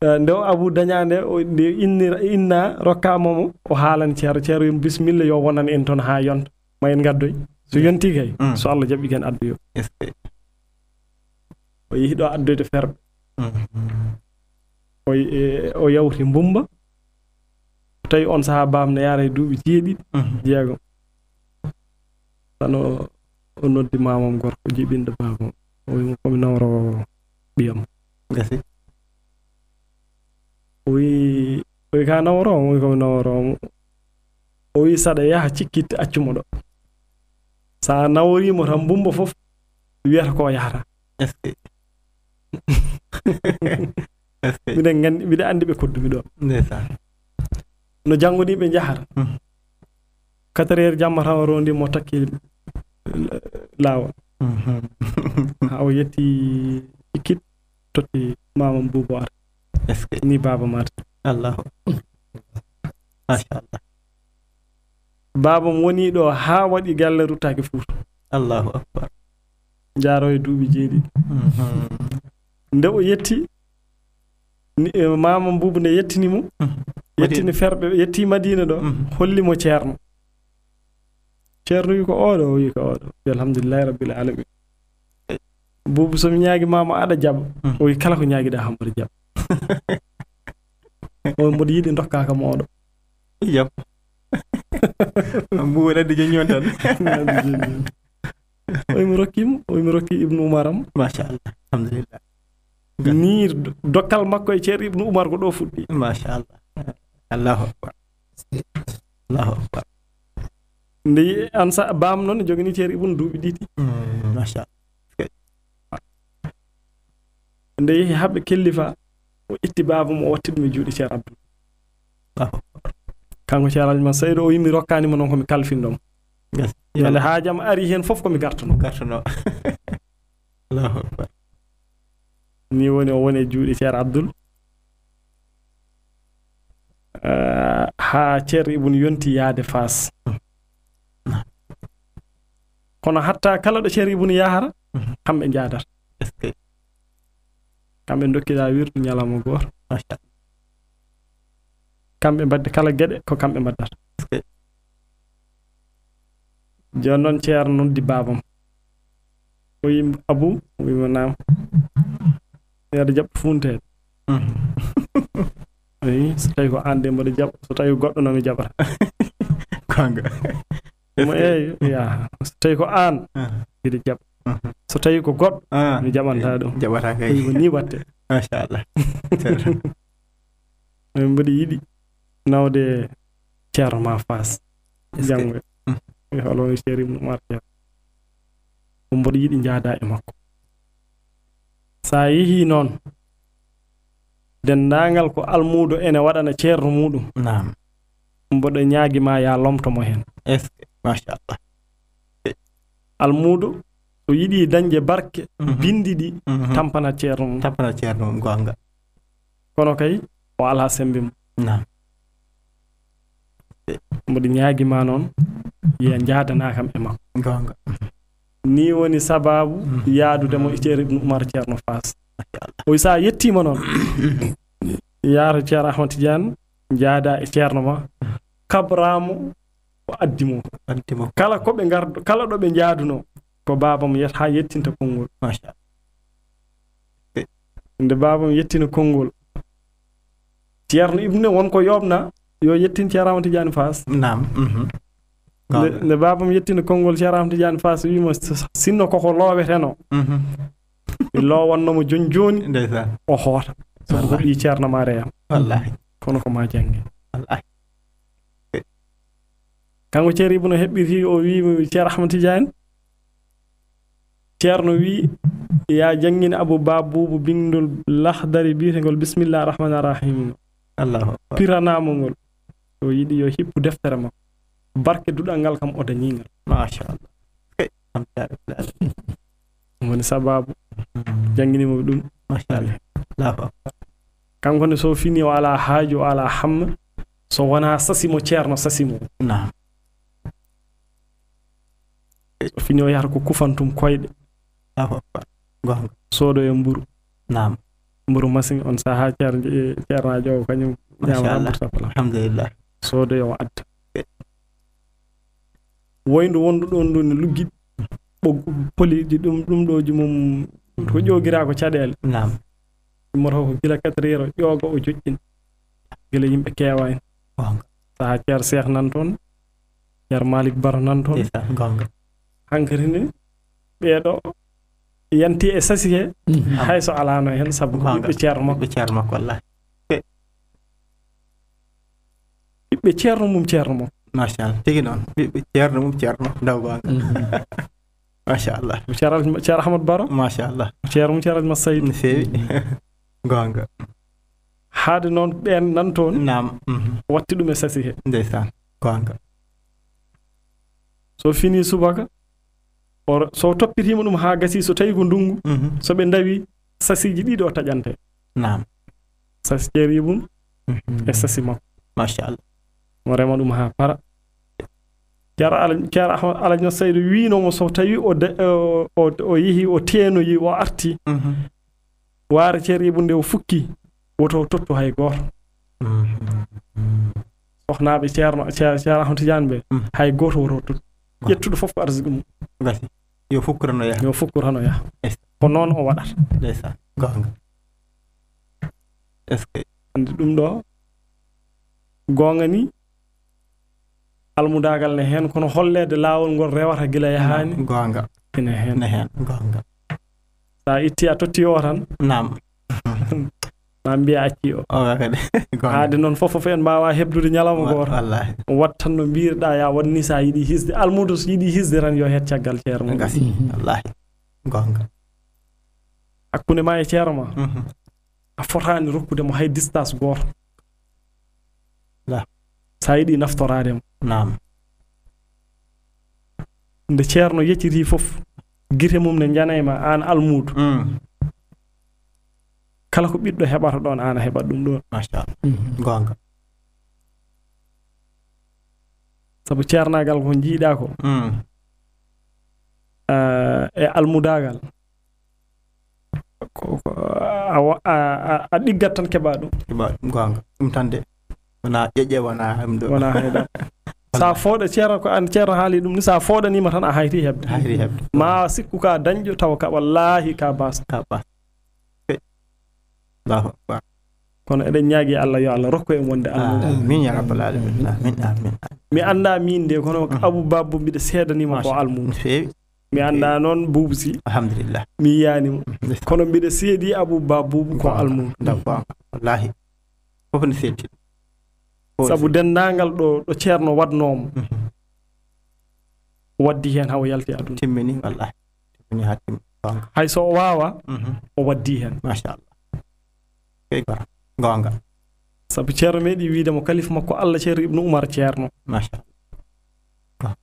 Eh, nde o Abuu dañaa nde, o, nde innira, innaa, rokkaama mo, o haalani Ceerno. Ceerno wi'i mo, "Bisimilla, yo wonan en toon haa yonta. Ma en ngaddoy. So yontii kay, mm, so Allah jaɓi ken addoyo." Est-ce que? O yehi ɗo addoyde ferɓe. Mm. O, e, o yawti Mbumba. Tawi on sahaa baam ne yaara e duuɓi jeeɗiɗi, mhm, jeegom. Tan o, o noddi maamam gorko, jibinɗo baabam. O wi'i mo, "Ko mi nawroowo ɓiyam." Gasi. O wi'i, o wi'i, "Ka nawroowo mo?" O wi'i, "Ko mi nawroowo mo." O wi'i, "Saɗa yaha cikkit, accu mo ɗo. Sa nawrii mo tan, Mbumba fof wiyata ko o yahata." Est-ce que? Est-ce que? Miɗen nganndi, miɗa anndi ɓe koddumi ɗo. Ndeysaan. No janngo ni ɓe njahata. Mm. Quatre heures jamma tan o rondi mo takki laawol. Mhm. Haa o yetti cikkit. totti mamam buubo ar. Est-ce que ni baba mata? Allahu akbar. Machallah. Babam woni ɗo ha waɗi galle ruttaki fuuta. Allahu akbar. Jaaro e duuɓi jeeɗiɗi. Nde o yetti, mamam buubu nde yettini mo, yettini ferɓe, yetti Madina ɗo, holli mo ceerno. Ceerno wi ko oɗo, o wi ko oɗo. Alhamdulillahi rabbil alamin. Buubu, so mi ñaagi mama aɗa jaɓa? O wi kala ko ñaagiɗa ham mboɗo jaɓa. O wi mboɗo yiɗi dokkaka mo oɗo. Jam. Buubu addi joññon tan. O wi mi rokki mo, o wi mi rokki Ibnu Umar am. Machallah. Alhamdulillah. Ni dokkal makko e ceer Ibnu Umar ko ɗo fuɗɗi. Machallah. Allahu akbar. Allahu akbar. Nde an sa bam noon jogini ceer Ibnu duuɓi ɗiɗi. Machallah. Nde yehi haɓe kellifa, o itti baaba mo, o watti ɗum e juuɗe ceer Abdul. Kanko ceer Alhaji Masaydo o yimi rokkani mo noon ko mi kalfinɗo mo. Yande haajam ari heen fof ko mi gartuno. Gartuno. Allahu akbar. Ni woni o woni e juuɗe ceer Abdul. Haa ceer Ibnu yonti yaade Faas. Kono hatta kala ɗo ceer Ibnu yahara, kamɓe njaadata. Kamɓe dokkida wirdu ñalawma gooto. Kamɓe mbadde kala geɗe ko kamɓe mbaddata. Jooni noon ceerno noddi baabam. O wi Abu, o wi mo naam. Aɗa jaɓa fuunteede. Eyi, so tawi ko aan de mboɗo jaɓa, so tawi goɗɗo noon mi jaɓata. Gonga. Mo eeyo, ya. So tawi ko aan, mbiɗa jaɓa. So tawi ko goɗɗo, mi jaɓanta ɗum. Jaɓata kay. Ko ni watte. Machallah. Min mboɗo yiɗi nawde ceerno ma Faas. Janngo e holo ceer Ibnu Umar ceerno. Ko mboɗo yiɗi njaada e makko. So a yehii noon, denndaangal ko almuudo ene waɗana ceerno muɗum. Naam. Mboɗo ñaagi ma ya lomto mo heen. Est-ce que? Machallah. Almuudo so yiɗi dañde barke, bindi ɗi tampana ceerno mum. Tampana ceerno mum, gonga. Kono kay, o alaa semmbe mum. Naam. Mboɗo ñaagi ma noon, ya njaadana kam e makko. Gonga. Ni woni sababu yaadude mo e ceer Ibnu Umar ceerno Faas. O wi so a yettiima noon, yaara ceer Ahmad Tidiane, njaada e ceerno ma, kabramo ko addi mo. Addi mo. Kala ko ɓe ngardo, kala ɗo ɓe njaaduno, ko baabam yet-, haa yettinta konngol. Machallah. Nde baabam yettino konngol, ceerno Ibnu ne won ko yooɓna, yo yettin ceerno Ahmad Tidiane Faas. Naam. Nde, nde baabam yettino konngol ceerno Ahmad Tidiane Faas, wiimo sinno koko looweteno. Mi loowanno mo jooni jooni. Ndeysaan. O hoota. Sabu ko ɓii ceerno ma reyam. Wallahi. Kono ko ma jannge. Wallahi. Kanko ceer Ibnu heɓɓiti, o wi ceer Ahmad Tidiane. Ceerno wi, ya janngin Abu Babubu bindol Lahdari biyetengol Bismillah Rahman Rahim. Allahu akbar. Piranamo ngol. O yiɗi yo hippu deftere makko. Barke duɗal ngal kam o dañi ngal. Machallah. Hey, alhamdulillah. Woni sababu jannginimo ɗum. Machallah. Allahu akbar. Kanko ne so fini o ala haaju, o ala hamma, so wona sasi mo ceerno sasi mo. Naam. So fini o yahata ko kufantum koyɗe. Allahu akbar. Gonga. Soodoyo mburu. Naam. Mburu masin on saha ceer-, ceernaajo o kañum ñaama Machallah. Mburu sappo. Alhamdulillah. Soodoyo o adda. Woyndu wondu ɗon ɗo ne luggi ɓoggu poliɗi ɗum, ɗum ɗoji mum ko ƴogira ko caɗeele. Naam. Immoto ko gila quatre heures o ƴooga o joƴƴin. Gila yimɓe keewani. Gonga. Saha ceer Seex nan toon, ceer Malik Baro nan toon. Ndeysaan, gonga. Hankadi ne ɓeeɗo yanti e sasi he, hay so alano hen sabu ko ɓiɓɓe ceerno makko. Ɓiɓɓe ceerno makko, wallahi. Ɓiɓɓe ceerno mum ceerno makko. Machallah. Tigi noon. Ɓiɓɓe ceerno mum ceerno makko. Ndaw gonga. Machallah. Ceer Al-, ceer Ahmad Baro. Machallah. Ceer mum ceer Alhaji Masayid. No feewi. Gonga. Haade noon ɓeen nan toon. Naam. Mhm. Watti ɗum e sasi he. Ndeysaan. Gonga. So fini subaka, o, so toppitiima ɗum haa gasi, so tawi ko ndungu, Mhm. so ɓe ndawi, sasiiji ɗiɗi o taƴante. Naam. Sasi Ceerno Ibun e sasi makko. Machallah. Mo rema ɗum haa para. Ceerno Ala-, Ceerno Ahmad Alhaji Saydu wiino mo so tawi o de-, o, o, o yehi, o teenoyi, o arti. Mhm. Waare Ceerno Ibun nde o fukki, woto o tottu hay gooto. Mhm. Sohnaaɓe Ceerno, Ceer-, Ceerno Ahmad Tidiane ɓe, mhm, hay gooto woto o tottu. Waaw. Ƴettuɗo fof ko arsigu mum. Gasi. Yo fukkuro no yaha. Yo fukkuro no yaha. Yes. Ko noon o waɗata. Ndeysaan. Goonga. Est-ce que? Andi ɗum ɗo, goonga ni, almudaagal ne heen, kono holleede laawol ngol rewata gila yahaani. Goonga. Ina heen. Ne heen, goonga. So a itti a totti o tan. Naam. Ma mbiya acci o. O kadi. Goonga. Haade noon fof fof en mbaawa heɓdude ñalawma gooto. Wallaahi. Wattan no mbiirɗa ya waɗ ni so a yiɗi hisde. Almuudo so yiɗi hisde tan yo heed caggal ceerno. Gasi. Wallaahi. Goonga. Hakkunde ma e ceerno ma. Mhm. A fotaani rokkude mo hay distance gooto. La. So a yiɗi naftoraade mo. Naam. Nde ceerno yecciti fof, gite mum ne njanay ma aan almuudo. Mm. Kala ko ɓiɗɗo heɓata ɗoon, aan a heɓat ɗum ɗoon. Machallah. Mhm. Goonga. Sabu ceernaagal ko njiiɗaa ko. Mm. Ah, e almudaagal. Ko, ko, a wa-, a, a, a ɗiggat tan keɓa ɗum. Keɓa ɗum, goonga. Ɗum tan de. Wona ƴeƴe, wona ɗum ɗo. Wona hayɗa. Sa fooɗa, ceerno ko an, ceerno haali ɗum ni, sa fooɗanima tan a hayti heɓde. Hayti heɓde. Ma sikku ka dañƴo tawa ka, wallahi ka bas. Ka bas. Allahu akbar. Kono eɗen ñaagi Allah yo Allah rokku en wonde almuudo. Amin ya rabbal alamin. Amin, amin, amin. Mi annda min de, kono Abu Babu mbiɗa seedanima ko almuudo. No feewi. Mi annda noon Buubu Si. Alhamdulillah. Mi yiyaani mo. Ndeysaan. Kono mbiɗa seedi Abu Babu ko almuudo. Ndaw goonga. Wallahi. Fof ne seedi. Fof sabu seedi. Denndaangal ɗo, ɗo ceerno waɗnoomo. Mhm. Waddi heen hawa yalti aduna. Timmini, wallahi. Timmini haa timmi. Goonga. Hay so o waawa, mhm, o waddi heen. Machallah. Kay gora. Goonga. Sabu ceerno meeɗi wiide mo kalifa makko Allah ceerno Ibnu Umar ceerno. Machallah. Goonga.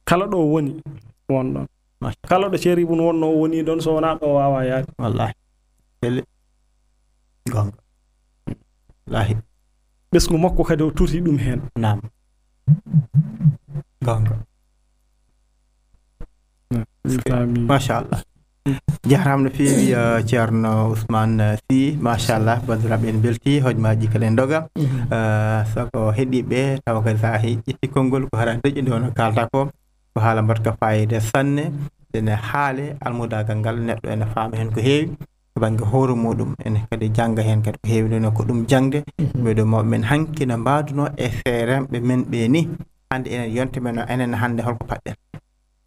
Kala ɗo woni, won ɗon. Machallah. Kala ɗo ceerno Ibnu wonno o woni ɗon, so wonaa ɗo o waawa yaade. Wallahi. Seli. Goonga. Wallahi. Ɓesngu makko kadi o tuti ɗum heen. Naam. Goonga. Amin. Machallah. Jarama no feewi, eh, ceerno Ousmane, eh, Sy. Machallah, bandiraɓe en belti, hojmaji kala en doga. Mhm. Eh, sako heɗiɓe, tawa kadi sa he-, ƴetti konngol ko hara deƴƴo nde wona kalta ko, ko haala mbaɗka fayida sanne. Ene haale almudagal ngal neɗɗo ene faama heen ko heewi. To bannge hoore muɗum, ene kadi jannga heen kadi ko heewi, ɗum ko ɗum jaŋde. Mhm. Ɓeɗo mawɓe men hanki no mbaduno e seeremɓe men ɓe ni. Hannde enen yonte men o, enen hannde holko paɗɗen?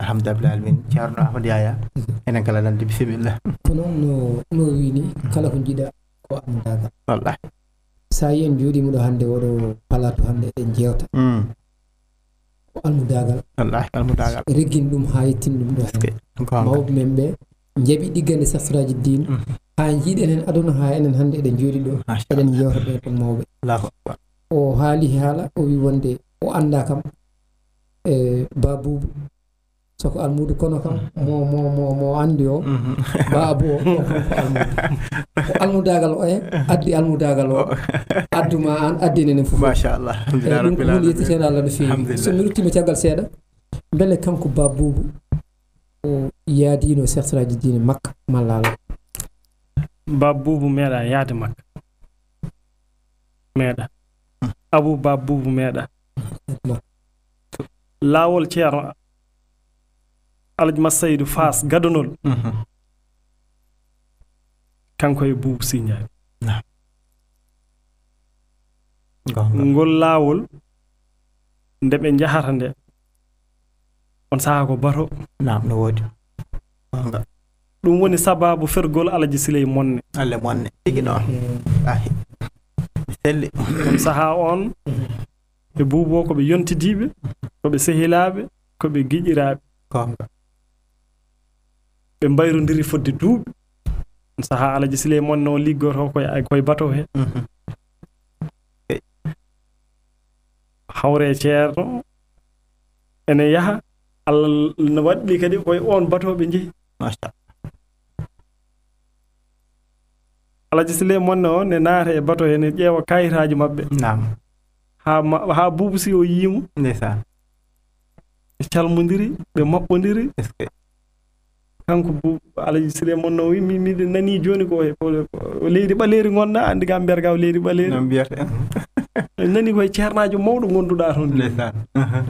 Alhamdulillah alamin. Ceerno Ahmad Yaya, mhm, enen kala nande, bisimilla. Ko noon no, no wini, kala ko jiɗa ko almudagal. Wallahi. Sa yi en jooɗiima ɗo hannde oɗo plateau hannde eɗen jeewta. Mm. Ko almudagal. Wallahi, almudagal. Reggin ɗum haa yettin ɗum ɗo. Est-ce que? Goonga. Mawɓe men ɓe njaɓi ɗiggande safraaji diine. Mhm. Haa njiiɗen heen aduna, haa enen hannde eɗen njooɗi ɗo. Machallah. Eɗen njewta ɓe kon mawɓe. Allahu akbar. O haali haala, o wi wonde o annda kam e Babubu. Soko almuudo kono kam, mo, mo, mo, mo anndi o, mhm, Babu o, o, o, ko almuudo. Ko almudagal o e, addi almudagal o. O. Addu ma an, addi enen fof. Machallah. Alhamdulillah. Eyi, ɗum ko rabbil hunde alamin. Yettiteen Allah no feewi. Alhamdulillah. So mi ruttiima caggal seeɗa, mbele kanko Babubu o yaadiino safraaji diine Makka malla alaa? Babubu meeɗa yaade Makka. Meeɗa. Abu Babubu meeɗa. Laawol ceerno Alhaji Massaydu Faas gadonol. Mhm. Kanko e Buubu Sinjaani. Naam. Goonga. Ngol laawol nde ɓe njahata nde, on sahaa ko bato. Naam, no woodi. Goonga. Ɗum woni sababu fergol Alaji Siley Monne. Alla Monne. Tigi noon. Mm. Ahi. Selli. On sahaa on, e Buubu o ko ɓe yontidiiɓe, ko ɓe sehilaaɓe, ko ɓe giƴiraaɓe. Goonga. Ɓe mbayrondiri fodde duuɓi. On sahaa Alaji Siley Monne o liggoto koye, koye bato he. Mhm. Hawre ceerno ene yaha, Allah no waɗɗi kadi koye on bato ɓe njehi. Machallah. Alaji Sile Monne o ne naata e bato he, ne ƴeewa kayitaaji maɓɓe. Naam. Haa ma, haa Buubu Si o yiimo. Ndeysaan. Ɓe calmondiri, ɓe maɓɓondiri. Est-ce que? Kanko Buubu, Alaji Sile Monne o wi, mi, miɗen nani jooni ko, ko, ko leydi ɓaleeri ngonɗa, anndi kam mbiyataa ko leydi ɓaleeri. Noon mbiyata. En nani koye ceernaajo mawɗo ngonduɗaa toon. Ndeysaan. Aha.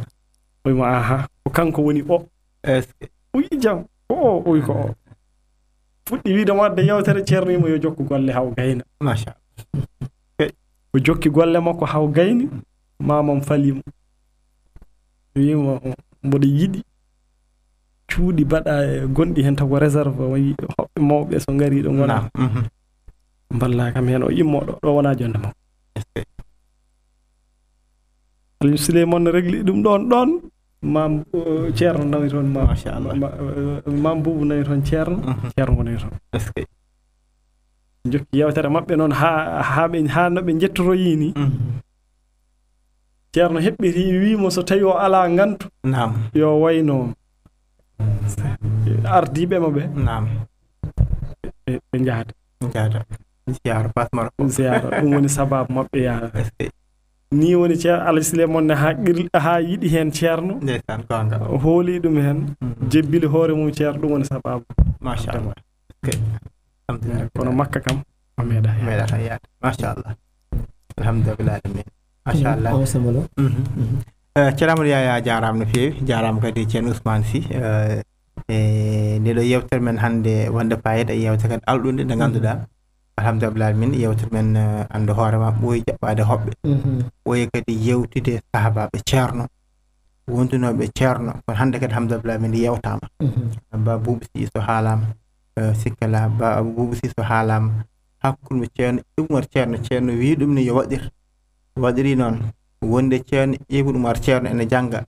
O wi mo, aha, ko kanko woni o. Est-ce que? O wi jam, ko o, o wi ko o. Fuɗɗi wiide mo adda yewtere, ceerno wi mo yo jokku golle haa o gayna. Machallah. O jokki golle makko haa o gayni, maamam fali mo. Wi mo, mboɗo yiɗi cuuɗi mbaɗa e gonɗi heen taw ko réserve, o wi hoɓɓe mawɓe so ngari ɗo ngona. Naam. Mhm. Mballa kam heen o immo ɗo, ɗo wona jonde makko. Est-ce que? Aliou Souleymane regli ɗum ɗon, ɗon. Maam, eh, Ceerno nawi toon, maam, Machallah. Ma-, eh, maam Buubu nawi toon Ceerno, Mhm. Ceerno ngo nawi toon. Est-ce que? Jokki yewtere maɓɓe noon haa, haa ɓe, haa no ɓe njettoroyii ni. Mhm. Ceerno heɓɓiti, wii mo so tawi o alaa ngantu, Naam. yo wayno. Ardiiɓe mo ɓe, Naam. ɓe, ɓe njahata. Njahata. Ziyaara Baas Maro. Ziyaara. Ɗum woni sabaabu maɓɓe yaha. Est-ce que? Ni woni Ceerno Alaji Souleymane ne haa qir-, haa yiɗi heen Ceerno. Ndeysaan, goonga. O hooli ɗum heen, Mhm. jebbili hoore mum Ceerno, ɗum woni sabaabu. Machallah. Est-ce que? Alhamdulillah. Kono Makka kam, o meeɗaa yaade. Meeɗaa yaade. Machallah. Alhamdulillah. Amin. Machallah. Awa Samba Lo. Mhm. Mhm. Eh, Ceerno Amadou Yaya, jaaraama no feewi, jaaraama kadi Ceerno Ousmane Sy. Eh, e nde ɗo yewtere men hannde wonde fayida, yewtere kadi alɗunde nde ngannduɗaa. Alhamdulillah min yewtere men, eh, anndu hoore ma ɓooyi jaɓɓaade hoɓɓe. Mhm. Ɓooyi kadi yewtude sahabaaɓe Ceerno, wondunooɓe Ceerno. Kono hannde kadi alhamdulillah min yewtaama. Mhm. Ba Buubu Sy so haalaama, eh, sikkala ba Buubu Sy so haalaama, hakkunde Ceerno Ibnu Umar Ceerno, Ceerno wii ɗum ni yo waɗir. Waɗiri noon, wonde Ceerno Ibnu Umar Ceerno ene jannga.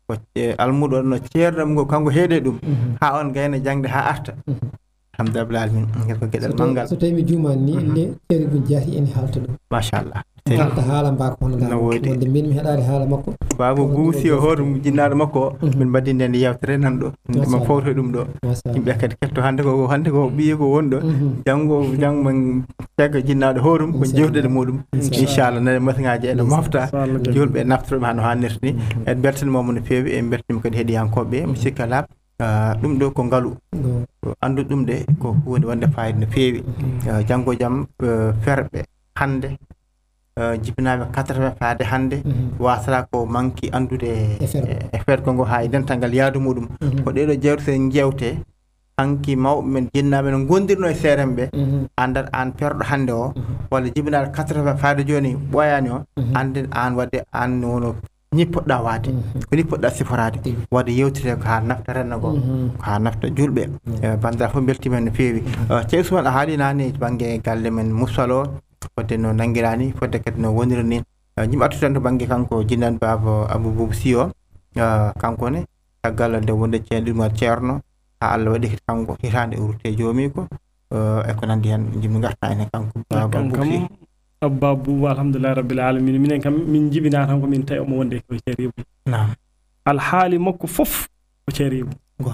Ko, eh, almuudo no Ceerno mum ngo, kanko heede ɗum. Mhm. Haa on gayna jaŋde haa arta. Mhm. Alhamdulillah alamin. Ngel ko geɗal So tawi, manngal. so tawi mi juumaani ni, Mhm. nde Ceerno Ibnu Jaati ene haalta ɗum. Machallah. Haalta haala mba ko hono No ngaa. woodi. Wonde min mi heɗaade haala makko. Baaba Ko Buubu Sy o ɗum hoore mum jinnaaɗo makko o, Mhm. min mbaɗi ndeen yewtere nan ɗo. Machallah. Ma fowto ɗum ɗo. Machallah. Yimɓe kadi ketto hannde ko, hannde ko ɓiye ko wonɗo. Mhm. Janngo, janngo men cagga jinnaaɗo hoore mum ko Inchallah. jewteɗe muɗum. Inchallah. Inchallah, nane masiŋaaji ene Inchallah. mofta. Inchallah. Julɓe naftoro ɗum hano hannirta ni. Mhm. En mbeltaniima mo no feewi, en mbeltaniima kadi heɗiyankooɓe. Musidɗo Kala, ah, ɗum ɗo ko ngalu. Go. Anndu ɗum de ko huunde wonde fayida no feewi. Mhm. Ah, janngo jam, eh, ferɓe hannde, eh, jibinaaɓe quatre-vingts faade hannde, Mhm. wasata ko manki anndude E fergo. e fergo ngo haa e dental ngal yaadu muɗum. Mhm. Ko ɗee ɗoo jewte so en jewte, hanki mawɓe men, jinnaaɓe no ngondirno e seeremɓe, Mhm. anndat aan perɗo hannde o, Mhm. walla jibinaaɗo quatre-vingts faade jooni ɓooyaani o, Mhm. annden aan waɗde aan no wono ni poɗɗa waade, Mhm. ko ni poɗɗa siforaade, Tigi. waɗde yewtete ko haa nafta renndo ngo, Mhm. ko haa nafta julɓe. Mhm. Eh, banndiraaɓe fof mbeltiima no feewi. Mhm. Eh, Ceerno Ousmane, a haali naane bannge galle men Moussa Lo, fodde no nanngiraani, fodde kadi no woniri ni. Eh, jim artu tan to bannge kanko jinnan baaba Abou Boubou Sy o, eh, kanko ne, caggal nde wonde Ceerno Ibnu Umar Ceerno, haa Allah waɗi kadi kanko hitaande o rutte joomiiko, eh, e ko nanndi heen, jimmi ngarta heen e kanko baaba Kanko Boubou Sy. kam, Abba Boubou, alhamdulillahi rabbil alamin. Minen kam, min njibinaa tan ko min tawi omo wonde ko Ceerno Ibou. Naam. Alhaali makko fof ko Ceerno Ibou. Go.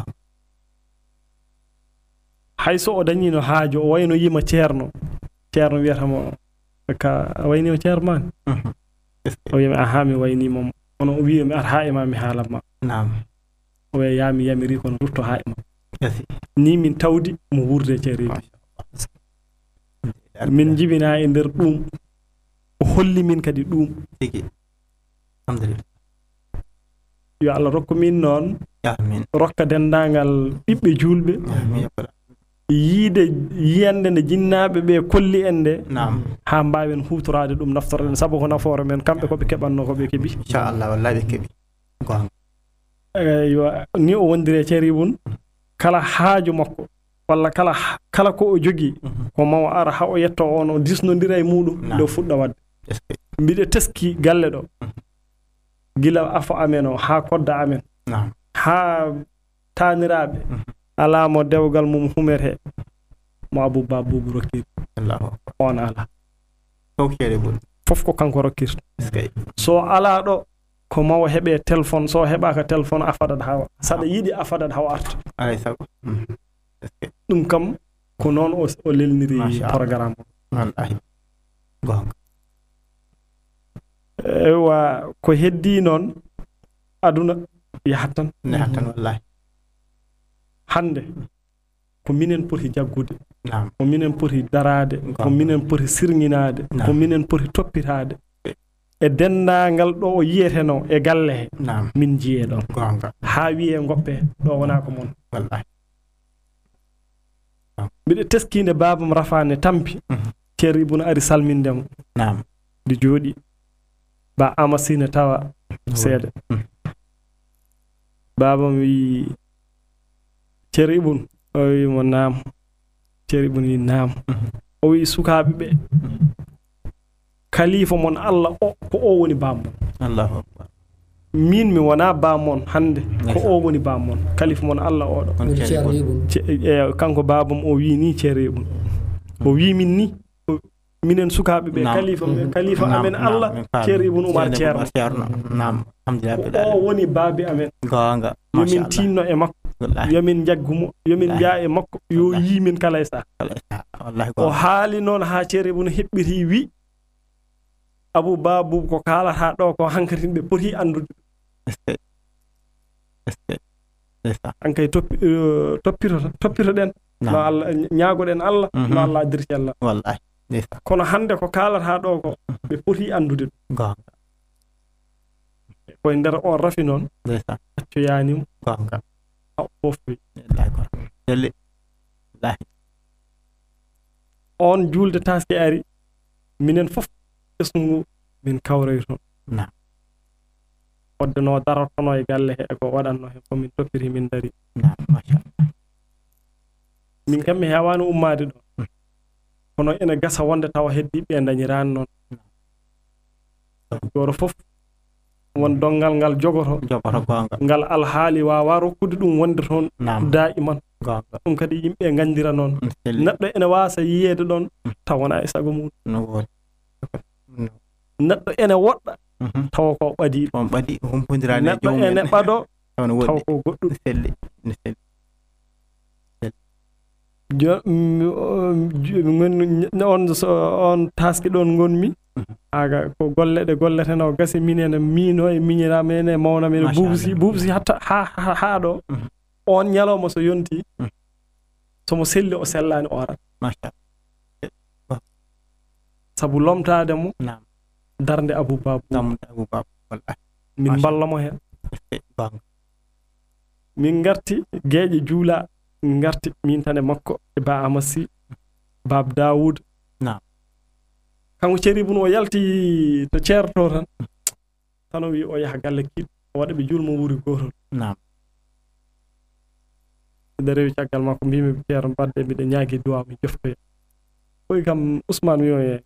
Hay so o dañiino haaju, o wayno yima Ceerno. Ceerno wiyata mo, "Ka a wayniima Ceerno maan?" Mhm. Est-ce que O wiya mi, "Ahaa, mi wayniima mo." Kono o wiya mi, "Ar haa e ma, mi haala ma." Naam. O wiya, "Yaa mi yamiri, kono rutto haa e ma." Est-ce que Ni min tawdi mo wuurde e Ceerno Ibou. Machallah. Min njibinaa e nder ɗum. O holli min kadi ɗum. Tigi. Alhamdulillah. Yo Allah rokku min noon, Amin. rokka denndaangal ɓiɓɓe juulɓe, Amin. Yiide yiyannde nde jinnaaɓe ɓe kolli en nde, Naam. haa mbaawen huutoraade ɗum, naftorɗen, sabu ko nafoore men, kamɓe ko ɓe keɓatnoo, ko ɓe keɓi. Inchallah, wallahi ɓe keɓi. Goonga. Eywa, ni o wondiri e Ceerno Ibou, kala haaju makko, walla kala, kala ko o jogii, Mhm. ko ma o ara haa o yetto on, o disnondira e muɗum, Naam. nde o fuɗɗa waɗde. Est-ce que Mbiɗa teski galle ɗo, Mhm. gila afo amen o, haa kodda amen, Naam. haa taaniraaɓe, Mhm. alaa mo dewgal mum humetee, mo Abou Ba Boubou rokkiri. Allahu Akbar. On alaa. Fof ko Ceerno Ibou. Fof ko kanko rokkirta. Est-ce que So alaa ɗo, ko ma o heɓe téléphone, so heɓaaka téléphone, a fadat hawa. Saɗa yiɗi a fadat hawa arta. Alay sago. Mhm. Est-ce que Ɗum kam, ko noon o, o lelniri Machallah. programme o. Wallahi. Goonga. Ewa, ko heddi noon, aduna yahat tan. Yahat tan, wallahi. Hannde, ko minen poti jaggude. Naam. Ko minen poti daraade. Ko minen poti sirŋinaade. Naam. Ko minen poti toppitaade. E denndaangal ɗo o yiyetenoo e galle he. Naam. Min njiyee ɗoon. Goonga. Haa wiyee ngoppe ɗo wonaa ko mon. Wallahi. Mbiɗa teskii nde baabam Rafa ne tampi. Mhm. Ceerno Ibun ari salminde mo. Naam. Nde jooɗi. Ba Amasina tawa seeɗa. Mhm. Baabam wi, "Ceerno Ibun?" O wi mo, "Naam." Ceerno Ibun wi, "Naam." Mhm. O wi, "Sukaaɓe ɓe, kalifa mon Allah o, ko o woni baam mon." Allahu Akbar. Min mi wonaa baam mon hannde, ko o woni baam mon. Kalifa mon Allah oɗo. Woni Ceerno Ibun. Ce-, e, kanko baabam o wi ni Ceerno Ibun. O wi min ni, o, minen sukaaɓe ɓe, naam, kalifa, kalifa, naam, amen, naam, Allah, min paami. Ceerno Ibun Umar Ceerno Ceerno. Umar Ceerno. Naam, alhamdulillah, ko rabbil o alamin. Woni baabi amen. Goonga. Yo min, machallah, tiinno e makko. Wallahi. Yo min njaggu mo. Yo min, wallahi, njaa e makko. Yo, wallahi, yii min kala e saha. Kala e saha. Wallahi, o goonga. Haali noon haa Ceerno Ibun heɓɓiti wi, Abu Babu, ko kaalataa ɗo ko hankatin ɓe poti anndude. Eskey. Eskey. Ndeysaan. Hankay toppi-, eh, toppito-, toppitoɗen. Naam. No Allah, ñaagoɗen Allah, mhm, no Allah addirti Allah. Wallahi. Ndeysaan. Kono hannde ko kaalataa ɗo ko, mhm, ɓe poti anndude ɗum. Goonga. Koye nder on rafi noon, ndeysaan, accoyaani mo. Goonga. Haa o foftoyi. Wallahi ko. Jelle. Wallahi. On juulde taaske ari, minen fof ɓesngu ngu min kawroy toon. Naam. Fodde no darortono e galle he, e ko waɗanno heen, ko min toppiti, min dari. Naam, machallah. Min kam mi heewaani ummaade ɗo. Hmm. Kono ene gasa wonde tawa heddiiɓe ɓe ndañiraani noon. Naam. Gooto fof won donngal ngal jogoto. Jogoto, goonga. Ngal alhaali waawaa rokkude ɗum wonde toon, naam, daa'iman. Goonga. Ɗum kadi yimɓe nganndira noon. Mm, selli. Neɗɗo ene waasa yiyeede ɗoon, mm, taw wonaa e sago mum. No woodi. No. Neɗɗo ene woɗɗa, mhm, tawa ko ɓadiiɗo. On ɓadi, humpondiraani e joomum en. Neɗɗo ene ɓado, taw no woɗɗi, taw ko goɗɗum. No selli, no selli. Jo-, mm, o, jo-, ngon-, on so, on taaske ɗoon ngonmi. Mhm. Aga ko golle ɗe golleten o gasi minen e miino e miñiraaɓe men e mawna men e, machallah, buubusi, buubusi hatta, haa, haa, haa ɗo. Mhm. On ñalawma so yonti, mhm, so mo selli o sellaani o arat. Machallah. Sabu lomtaade mo. Naam. Darnde Abou Babou. Darnde Abou Babou, wallahi. Min, machallah, mballa mo heen. Goonga. Min ngarti Geeƴe Juula, min ngarti min tan e makko e Ba Amasi, Baab Daawuud. Naam. Kanko Ceerno Ibun o yalti to Ceerno to tan. Tan o wi o yaha galle kiiɗɗo, o waɗa ɓe juul mo wuuri gootol. Naam. Nde rewi caggal makko, mbimi, "Ceerno, mbadde, mbiɗa ñaagi duwaaw, mi joftoya." Koy kam Ousmane wi o, e,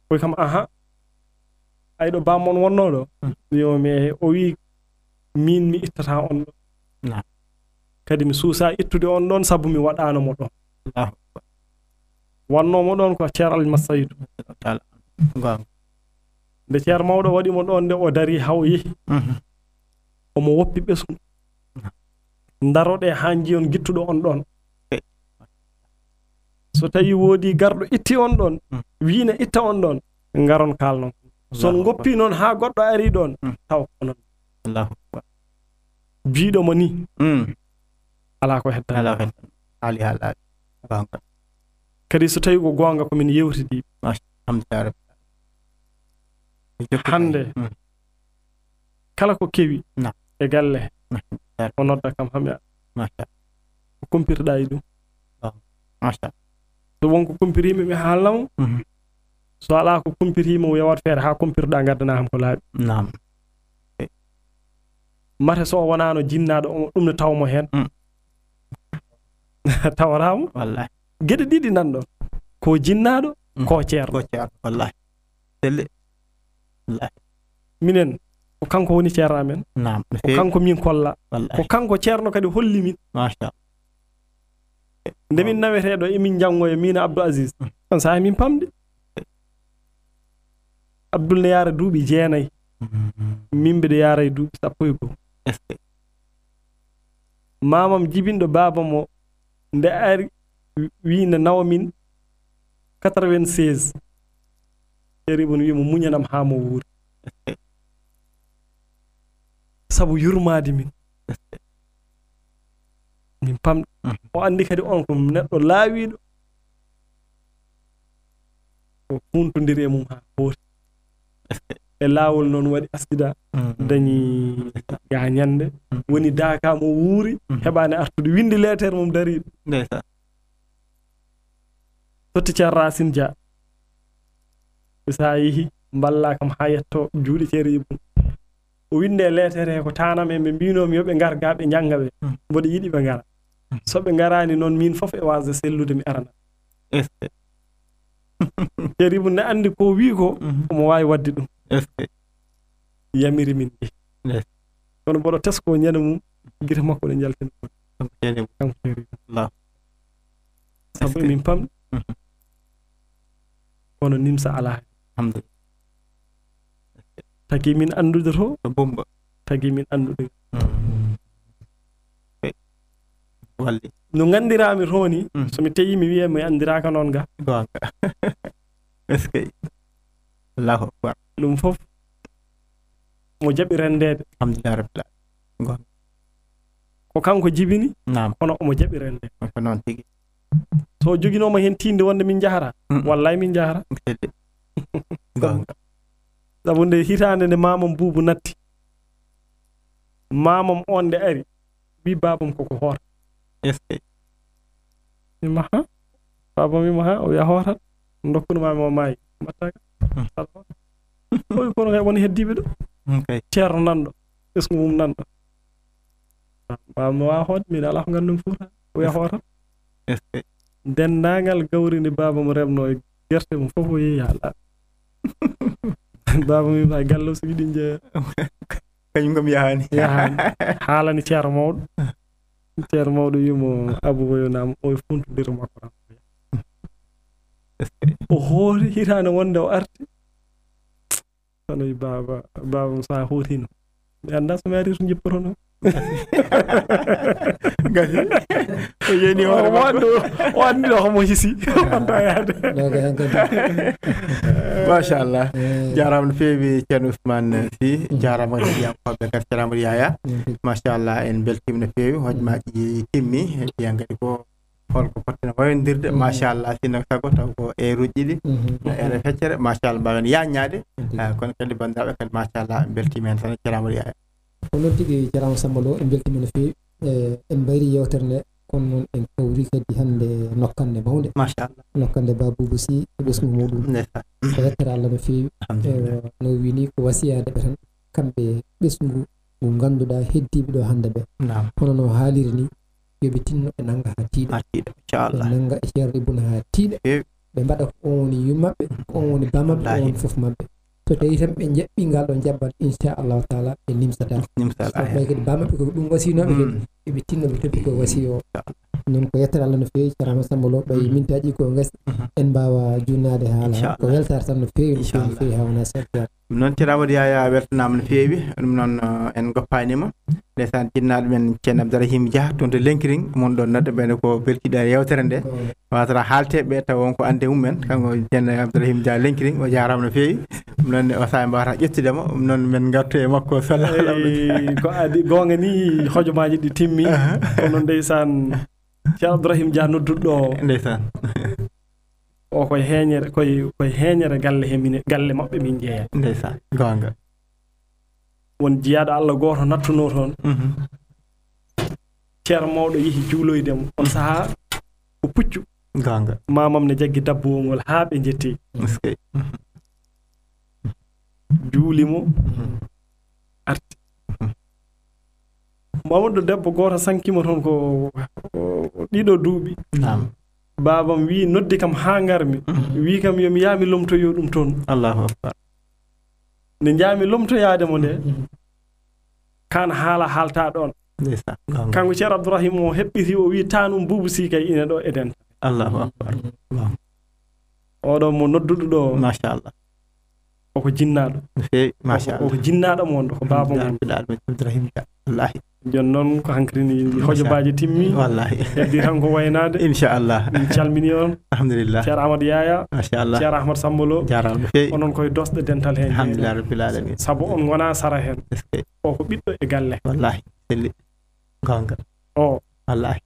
koy kam, aha. Ay ɗo baam mon wonnoo ɗo? Mm. Wi o, mi, o wi, "Min mi ittataa on ɗo." Naam. Kadi mi suusaa ittude on ɗoon sabu mi waɗaano mo ɗoon. Allahu Akbar. Wannoo mo ɗoon ko Ceerno Alhaji Masaydu. Taala. Goonga. Nde Ceerno Mawɗo waɗi mo ɗoon nde o darii haa o yehi. Mhm. Omo woppi ɓesngu. Naam. Ndaroɗee haa njiyon gittuɗo on ɗoon. Eh. So tawii woodii garɗo itti on ɗoon, mm, wii na itta on ɗoon, ngaron kaalnon. So, Allahu Akbar, ngoppi noon haa goɗɗo arii ɗoon, mm, taw ko onon. Allahu Akbar. Biiɗo mo nii, mm, alaa ko heddaani. Alaa ko heddaani. Haali haalaali. Goonga. Kadi so tawii ko goonga ko min yewtidii. Alhamdulillah. Hannde, mm, kala ko kewi, naam, e galle he, alhamdulillah, o nodda kam, haa mi ara. Machallah. Ko kumpitoɗaa e ɗum? Naam. Machallah. So won ko kumpitiimi, mi haalna mo. Mhm. So alaa ko kumpitiimi, o yewat feere haa kumpitoɗaa, ngaddanaa kam ko laaɓi. Naam. Mate so o wonaano jinnaaɗo, o, ɗum ne tawa mo heen. Mm. Tawata mo. Wallahi. Geɗe ɗiɗi nan ɗoon. Ko jinnaaɗo, mm, ko ceerno. Ko ceerno, wallahi. Selli. Wallahi. Minen, ko kanko woni ceerno amen. Naam, no feewi. Ko kanko min kolla. Wallahi. Ko kanko ceerno kadi holli min. Machallah. Nde min nawetee ɗo, emin njanngoya, min e Abdou Aziz. Mm. On sahaa min pamdi. Abdoul ne yaara duuɓi jeenayi. Mm. Min mbiɗa yaara e duuɓi sappo e goo. Est-ce que? Maamam jibinɗo baaba mo, nde ari, wi-, wi ne nawa min, quatre-vingt-seize. Ceerno Ibn wi mo muñanam haa mo wuuri. Sabu yurmaade min. Min pamɗi. O anndi kadi on ko neɗɗo laawiiɗo. O huntondiri e mum haa hooti. E laawol noon waɗi accident. Dañi gaañannde. Woni daaka mo wuuri, heɓaani artude. Winndi leeter mum dariiɗo. Ndeysaan. Totti Ceerno Racine Dia. So a yehi, mballa kam haa yetto juuɗe Ceerno Ibn. O winndi e leeter he ko taanam en ɓe mbiinoomi yo ɓe ngar ga ɓe njannga ɓe. Mboɗo yiɗi ɓe ngara. So ɓe ngaraani noon, miin fof e waasde sellude mi arana. Ceerno Ibn ne anndi ko o wii ko, omo waawi waɗde ɗum. Yamiri min ɗi. Kono mboɗo tesko ñande mum, gite makko ɗe njaltini. Kanko Ceerno Ibn. Sabu emin pamɗi. Kono nimsa alaa. Alhamdulillah. Tagi min anndude to. To Bumba. Tagi min anndude. Walli. No nganndiraa-mi to ni, so mi tawii mi wiyee mi anndiraaka noon ga. Goonga. Est-ce que? Allahu Akbar. Ɗum fof mo jaɓi renndeede. Alhamdulillah Rabbil Alamin. Goonga. Ko kanko jibini, naam, kono omo jaɓi renndeede. Ko noon tigi. So o joginooma heen tiinde wonde min njahara, wallay min njahara. Kadi. Goonga. Sabu nde hitaande nde maamam Buubu natti, maamam on nde ari, wi baabam koko hoota. Est-ce que? Wima ha? Baabam wima ha, o wiya hootat. Dokkuno ma mo maayi. Mbatta ka? Oy, kono kay won heddiiɓe ɗo. Ceerno nanɗo. Ɓesngu mum nanɗo. Baabam no waawa hoode, min alaa ko nganndumi Fuuta. O wiya hootat. Est-ce que? Denndaangal gawri ndi baabam remno e gerte mum fof o yeeyi haa laaɓi. Baabam wima galle o so yiɗi njeeya. Kañum kam yahaani. Yahaani. Haalani Ceerno mawɗo. Ceerno mawɗo wimo Abu Woyo naam, o e funtudiro makko tan. O hoori hitaande wonde o arti. Tan o wi baaba, baaba mo so a hootino. Mi annda so mi ari to jippotono. Gasi. O yeeni hoore makko. Wande, wande o mo hisi. Wanta yaade. Machallah. Jaaraama no feewi Ceerno Ousmane Sy. Jaaraama kadi yankooɓe kadi Ceerno Amadou Yaya. Machallah, en mbeltiima no feewi. Hojmaaji timmi. Mbiyan kadi ko holko potten wayondirde. Machallah, sinno sago taw ko eeruji ɗiɗi. Eere feccere, machallah, mbaawen yaññaade. Ah, kono kadi banndiraaɓe kadi, machallah, en mbeltiima heen tan, Ceerno Amadou Yaya. Ko noon tigi, Ceerno Samba Lo, en mbeltiima no feewi. Eh, en mbayri yeewtere nde, kono noon en kawri kadi hannde nokkannde mawnde. Machallah. Nokkannde Ba Boubou Sy e ɓesngu muɗum. Ndeysaan. Ko yettere Allah no feewi. Alhamdulillah. Eh, no wini ko wasiyaade ɓe tan, kamɓe ɓesngu ngu ngannduɗaa heddiiɓe ɗo hannde ɓe. Naam. Hono no haaliri ni, yo ɓe tinno ɓe nannga haa tiiɗa. Haa tiiɗa, inchallah. Ɓe nannga e Ceerno Ibn haa tiiɗa. Feewi. Ɓe mbaɗa ko on woni yummaɓɓe, ko on woni bamaɓɓe, wallaahi, on fof maɓɓe. So tawi tan ɓe njaɓɓi ngal ɗon jabbal, inchallahu taala, ɓe nimsataa. Nimsataa. So ɓay kadi bamaɓɓe ko ɗum wasinooɓe kadi, eɓe tinno ɓe totti ko wasiyo o. Inchallah. Noon ko yettere Allah no feewi, Ceerno Samba Lo, ɓay mintaaji ko ngasi, en mbaawa junnaade haala. Inchallah. Ko weltaare tan no feewi, no feewi, no feewi, haa wonaa seeɗa. Ɗum noon, Ceerno Amadou Yaya weltanaama no feewi. Ɗum noon, eh, en ngoppaani mo. Ndeysaan, jinnaaɗo men Ceerno Abdourahim Dia, toon to Lenkiring, mon ɗon nodde ɓe ko beltiiɗo e yeewtere nde. Wata haalte ɓe taw won ko annde mum en. Kanko Ceerno Abdourahim Dia Lenkiring, o jaaraama no feewi. Ɗum noon, o sahaa en mbaawata ƴettude mo. Ɗum noon, men ngartu e makko, sallallahu aleyhi wa sallam. Eey, ko adi, goonga ni, hojomaaji ɗi timmi. Aha. Kono ndeysaan, Ceerno Abdourahim Dia nodduɗo o. Ndeysaan. O koye heeñere, koye, koye heeñere galle he mine, galle maɓɓe min jeeya. Ndeysaan, goonga. Won jiyaaɗo Allah gooto nattunoo toon. Mhm. Ceerno mawɗo yehi juuloyde mo. On sahaa ko puccu. Goonga. Maamam ne jaggi dabbuwol ngol haa ɓe njetti. Eskey. Mhm. Juuli mo. Mhm. Arti. Mhm. Mamadou, debbo gooto sankima toon ko, ko ɗiɗo duuɓi. Naam. Baabam wi, noddi kam haa ngarmi. Mhm. Wi kam yo mi yaa mi lomtoyo ɗum toon. Allahu akbar. Nde njaami lomtoyaade mo nde, mhm, kaan haala haalta ɗoon. Ndeysaan. Goonga. Kanko Ceerno Abdourahim o heɓɓiti, o wi, taanum Buubu Sii kay ina ɗo e denta. Allahu akbar. Goonga. Oɗo mo nodduɗo ɗo. Machallah. Koko jinnaaɗo. No feewi, machallah. Koko jinnaaɗo mo wonɗo, ko baaba mo wonɗo. Alhamdulillah, Abdourahim Dia. Wallahi. Jooni noon ko hankadi ni hojobaaji timmi. Wallahi. Heddi tan ko waynaade. Inchallah. Min calmini on. Alhamdulillah. Ceer Amadou Yaya. Machallah. Ceer Ahmad Sambolo. Jaaraama no feewi. Onon koye dosɗe dental heen. Alhamdulillah rabbil alamin. Sabu on ngona sara heen. Est-ce que? O ko ɓiɗɗo e galle. Wallahi. Selli. Gonga. O. Wallahi.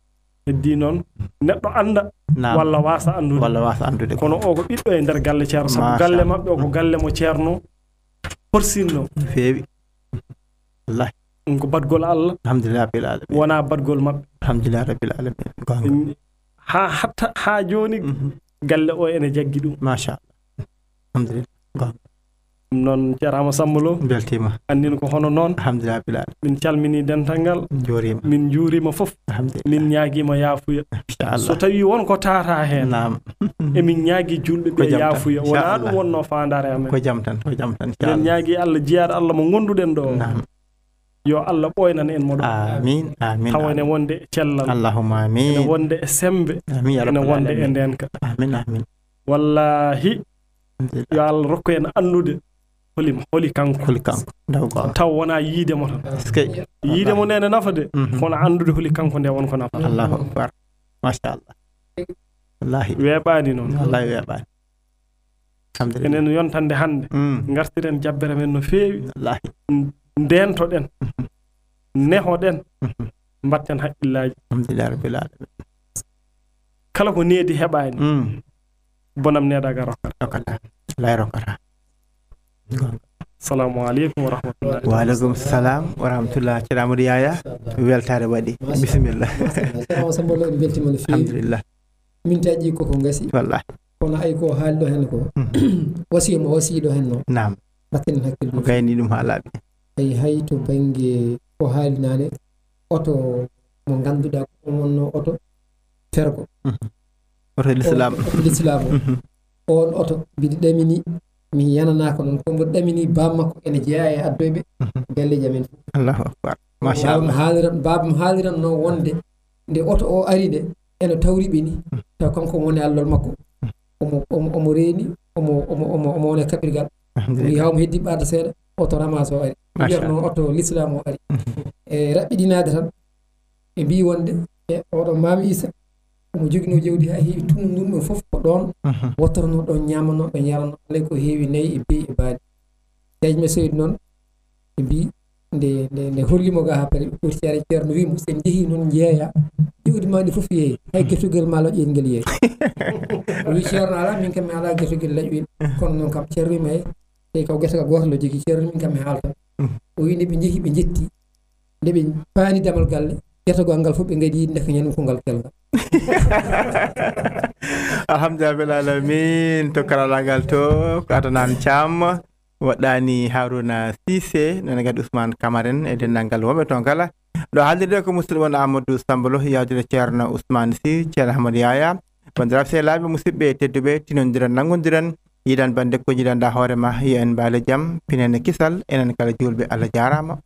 Heddi noon neɗɗo annda. Naam. Walla wasa anndude. Walla wasa anndude. Kono o ko ɓiɗɗo e nder galle ceerno, sabu galle maɓɓe o ko galle mo ceerno porsinno. No feewi. Wallahi. Ɗum ko badgol Allah. Alhamdulillah rabbil alamin. Wona badgol maɓɓe. Alhamdulillah rabbil alamin. Gonga. Haa hatta haa jooni galle o ene jaggi ɗum. Machallah. Alhamdulillah. Gonga. Ɗum noon ceerama Samba Lo. Beltima. Anndin ko hono noon. Alhamdulillah rabbil alamin. Min calmini dental ngal. Njuurima. Min njuurima fof. Alhamdulillah. Min ñaagiima yaafuya. Inchallah. So tawi won ko tata heen. Naam. Emin ñaagi julɓe ɓe yaafuya. Wona ɗum wonno faandaare amen. Ko jam tan, ko jam tan. Eɗen ñaagi Allah, jiyaaɗo Allah mo ngonduɗen ɗo. Naam. Yo Allah ɓooynan en mo ɗo. Amin, amin. Tawa ene wonde e cellal. Allahumma amin. Ene wonde e sembe. Amin ya rabbal alamin. Ene wonde e ndenka. Amin, amin. Wallahi. Yo Allah rokku en anndude holi, holi kanko. Holi kanko. Taw wona yiide mo tan. Yiide mo nene nafa de. Kono anndude holi kanko nde won ko nafa. Allahu akbar. Machallah. Wallahi. Weeɓaani noon. Wallahi weeɓaani. Alhamdulillah. Enen yontande hannde. Ngartiren jabbere men no feewi. Wallahi. Ndentoɗen. Nehoɗen. Mbatten haqqillaaji. Alhamdulillah rabbil alamin. Kala ko needi heɓaani. Bonam needaga rokkata. Rokkata. Lay rokkata. Salamu aleykum wa rahmatullah. Wa aleykum salam wa rahmatullah. Ceerno Amadou Yaya, weltaare waɗi. Bisimilla. Ceerno Samba Lo, en beltima no feewi. Alhamdulillah. Min taƴi koko ngasi. Wallahi. Kono ay ko haali ɗo hen ko. Wasiya mo wasiyi ɗo hen no. Naam. Batten hakkille. Ko gayni ɗum haa laaɓi. Ay hay to bannge ko haali naane, oto mo ngannduɗaa ko ɗum wonno oto fergo. Oto l'islam. Oto l'islam o. Oon oto mbiɗi ɗamini, mi yananaaka noon, ko mboɗo ɗamini baaba makko ene jeyaa e addoyɓe galleeji amen fof. Allahu akbar. Machallah. Baaba mo haaliran, baaba mo haaliran noon wonde nde oto o ari nde, ene tawri ɓe ni, taw kanko omo woni allol makko. Omo, omo, omo reeni, omo, omo, omo, omo woni e kaɓirgal. Alhamdulillah. O wiyi haa omo heddi ɓaade seeɗa, oto ramas o ari. Machallah. Wiyatno oto l'islam o ari. E raɓɓiɗinaade tan, ɓe mbiyi wonde e oɗo Maam Isa, omo joginoo jawdi haa heewi, tun ɗum ɗum fof ko ɗoon wottornoo, ɗoon ñaamanoo, ɗoon yaranoo, alay ko heewi nayi e beyi e baali. Jaaji men Seydi noon, ɓe mbiyi nde, nde, nde holli mo ga haa pare, ɓe ɓurti are ceerno wi mo, so en njehii noon njeeya, jawdi ma ndi fof yeeyi, hay gertugel ma loƴƴel ngel yeeyi. O wi ceerno alaa, min kam mi alaa gertugel loƴƴel, kono noon kam ceerno wi ma e, tawi ko gerte ka gooto lo jogii, ceerno min kam mi haalta. O wi nde ɓe njehi ɓe njetti, nde ɓe paani damal galle, gertogol ngal fof ɓe ngadi yiide nde ko ñande ko ngal kelgal. Alhamdulillah rabbil alamin, to karallagal to ko Atanan Thiam. Waɗɗaani Haruna Cissé, nana kadi Ousmane Camara en e denndaangal wonɓe toon kala. Ɗo haaldirde ko musidɗo mon Amadou Samba Lo, yawtude Ceerno Ousmane Sy, Ceerno Ahmad Yaya. Banndiraaɓe sehilaaɓe, musidɓe tedduɓe, tinondiren, nanngondiren, yiɗan bannde ko jiɗanɗaa hoore ma, yo en mbaale jam, pinen e kisal, enen kala juulɓe, Allah jaaraama.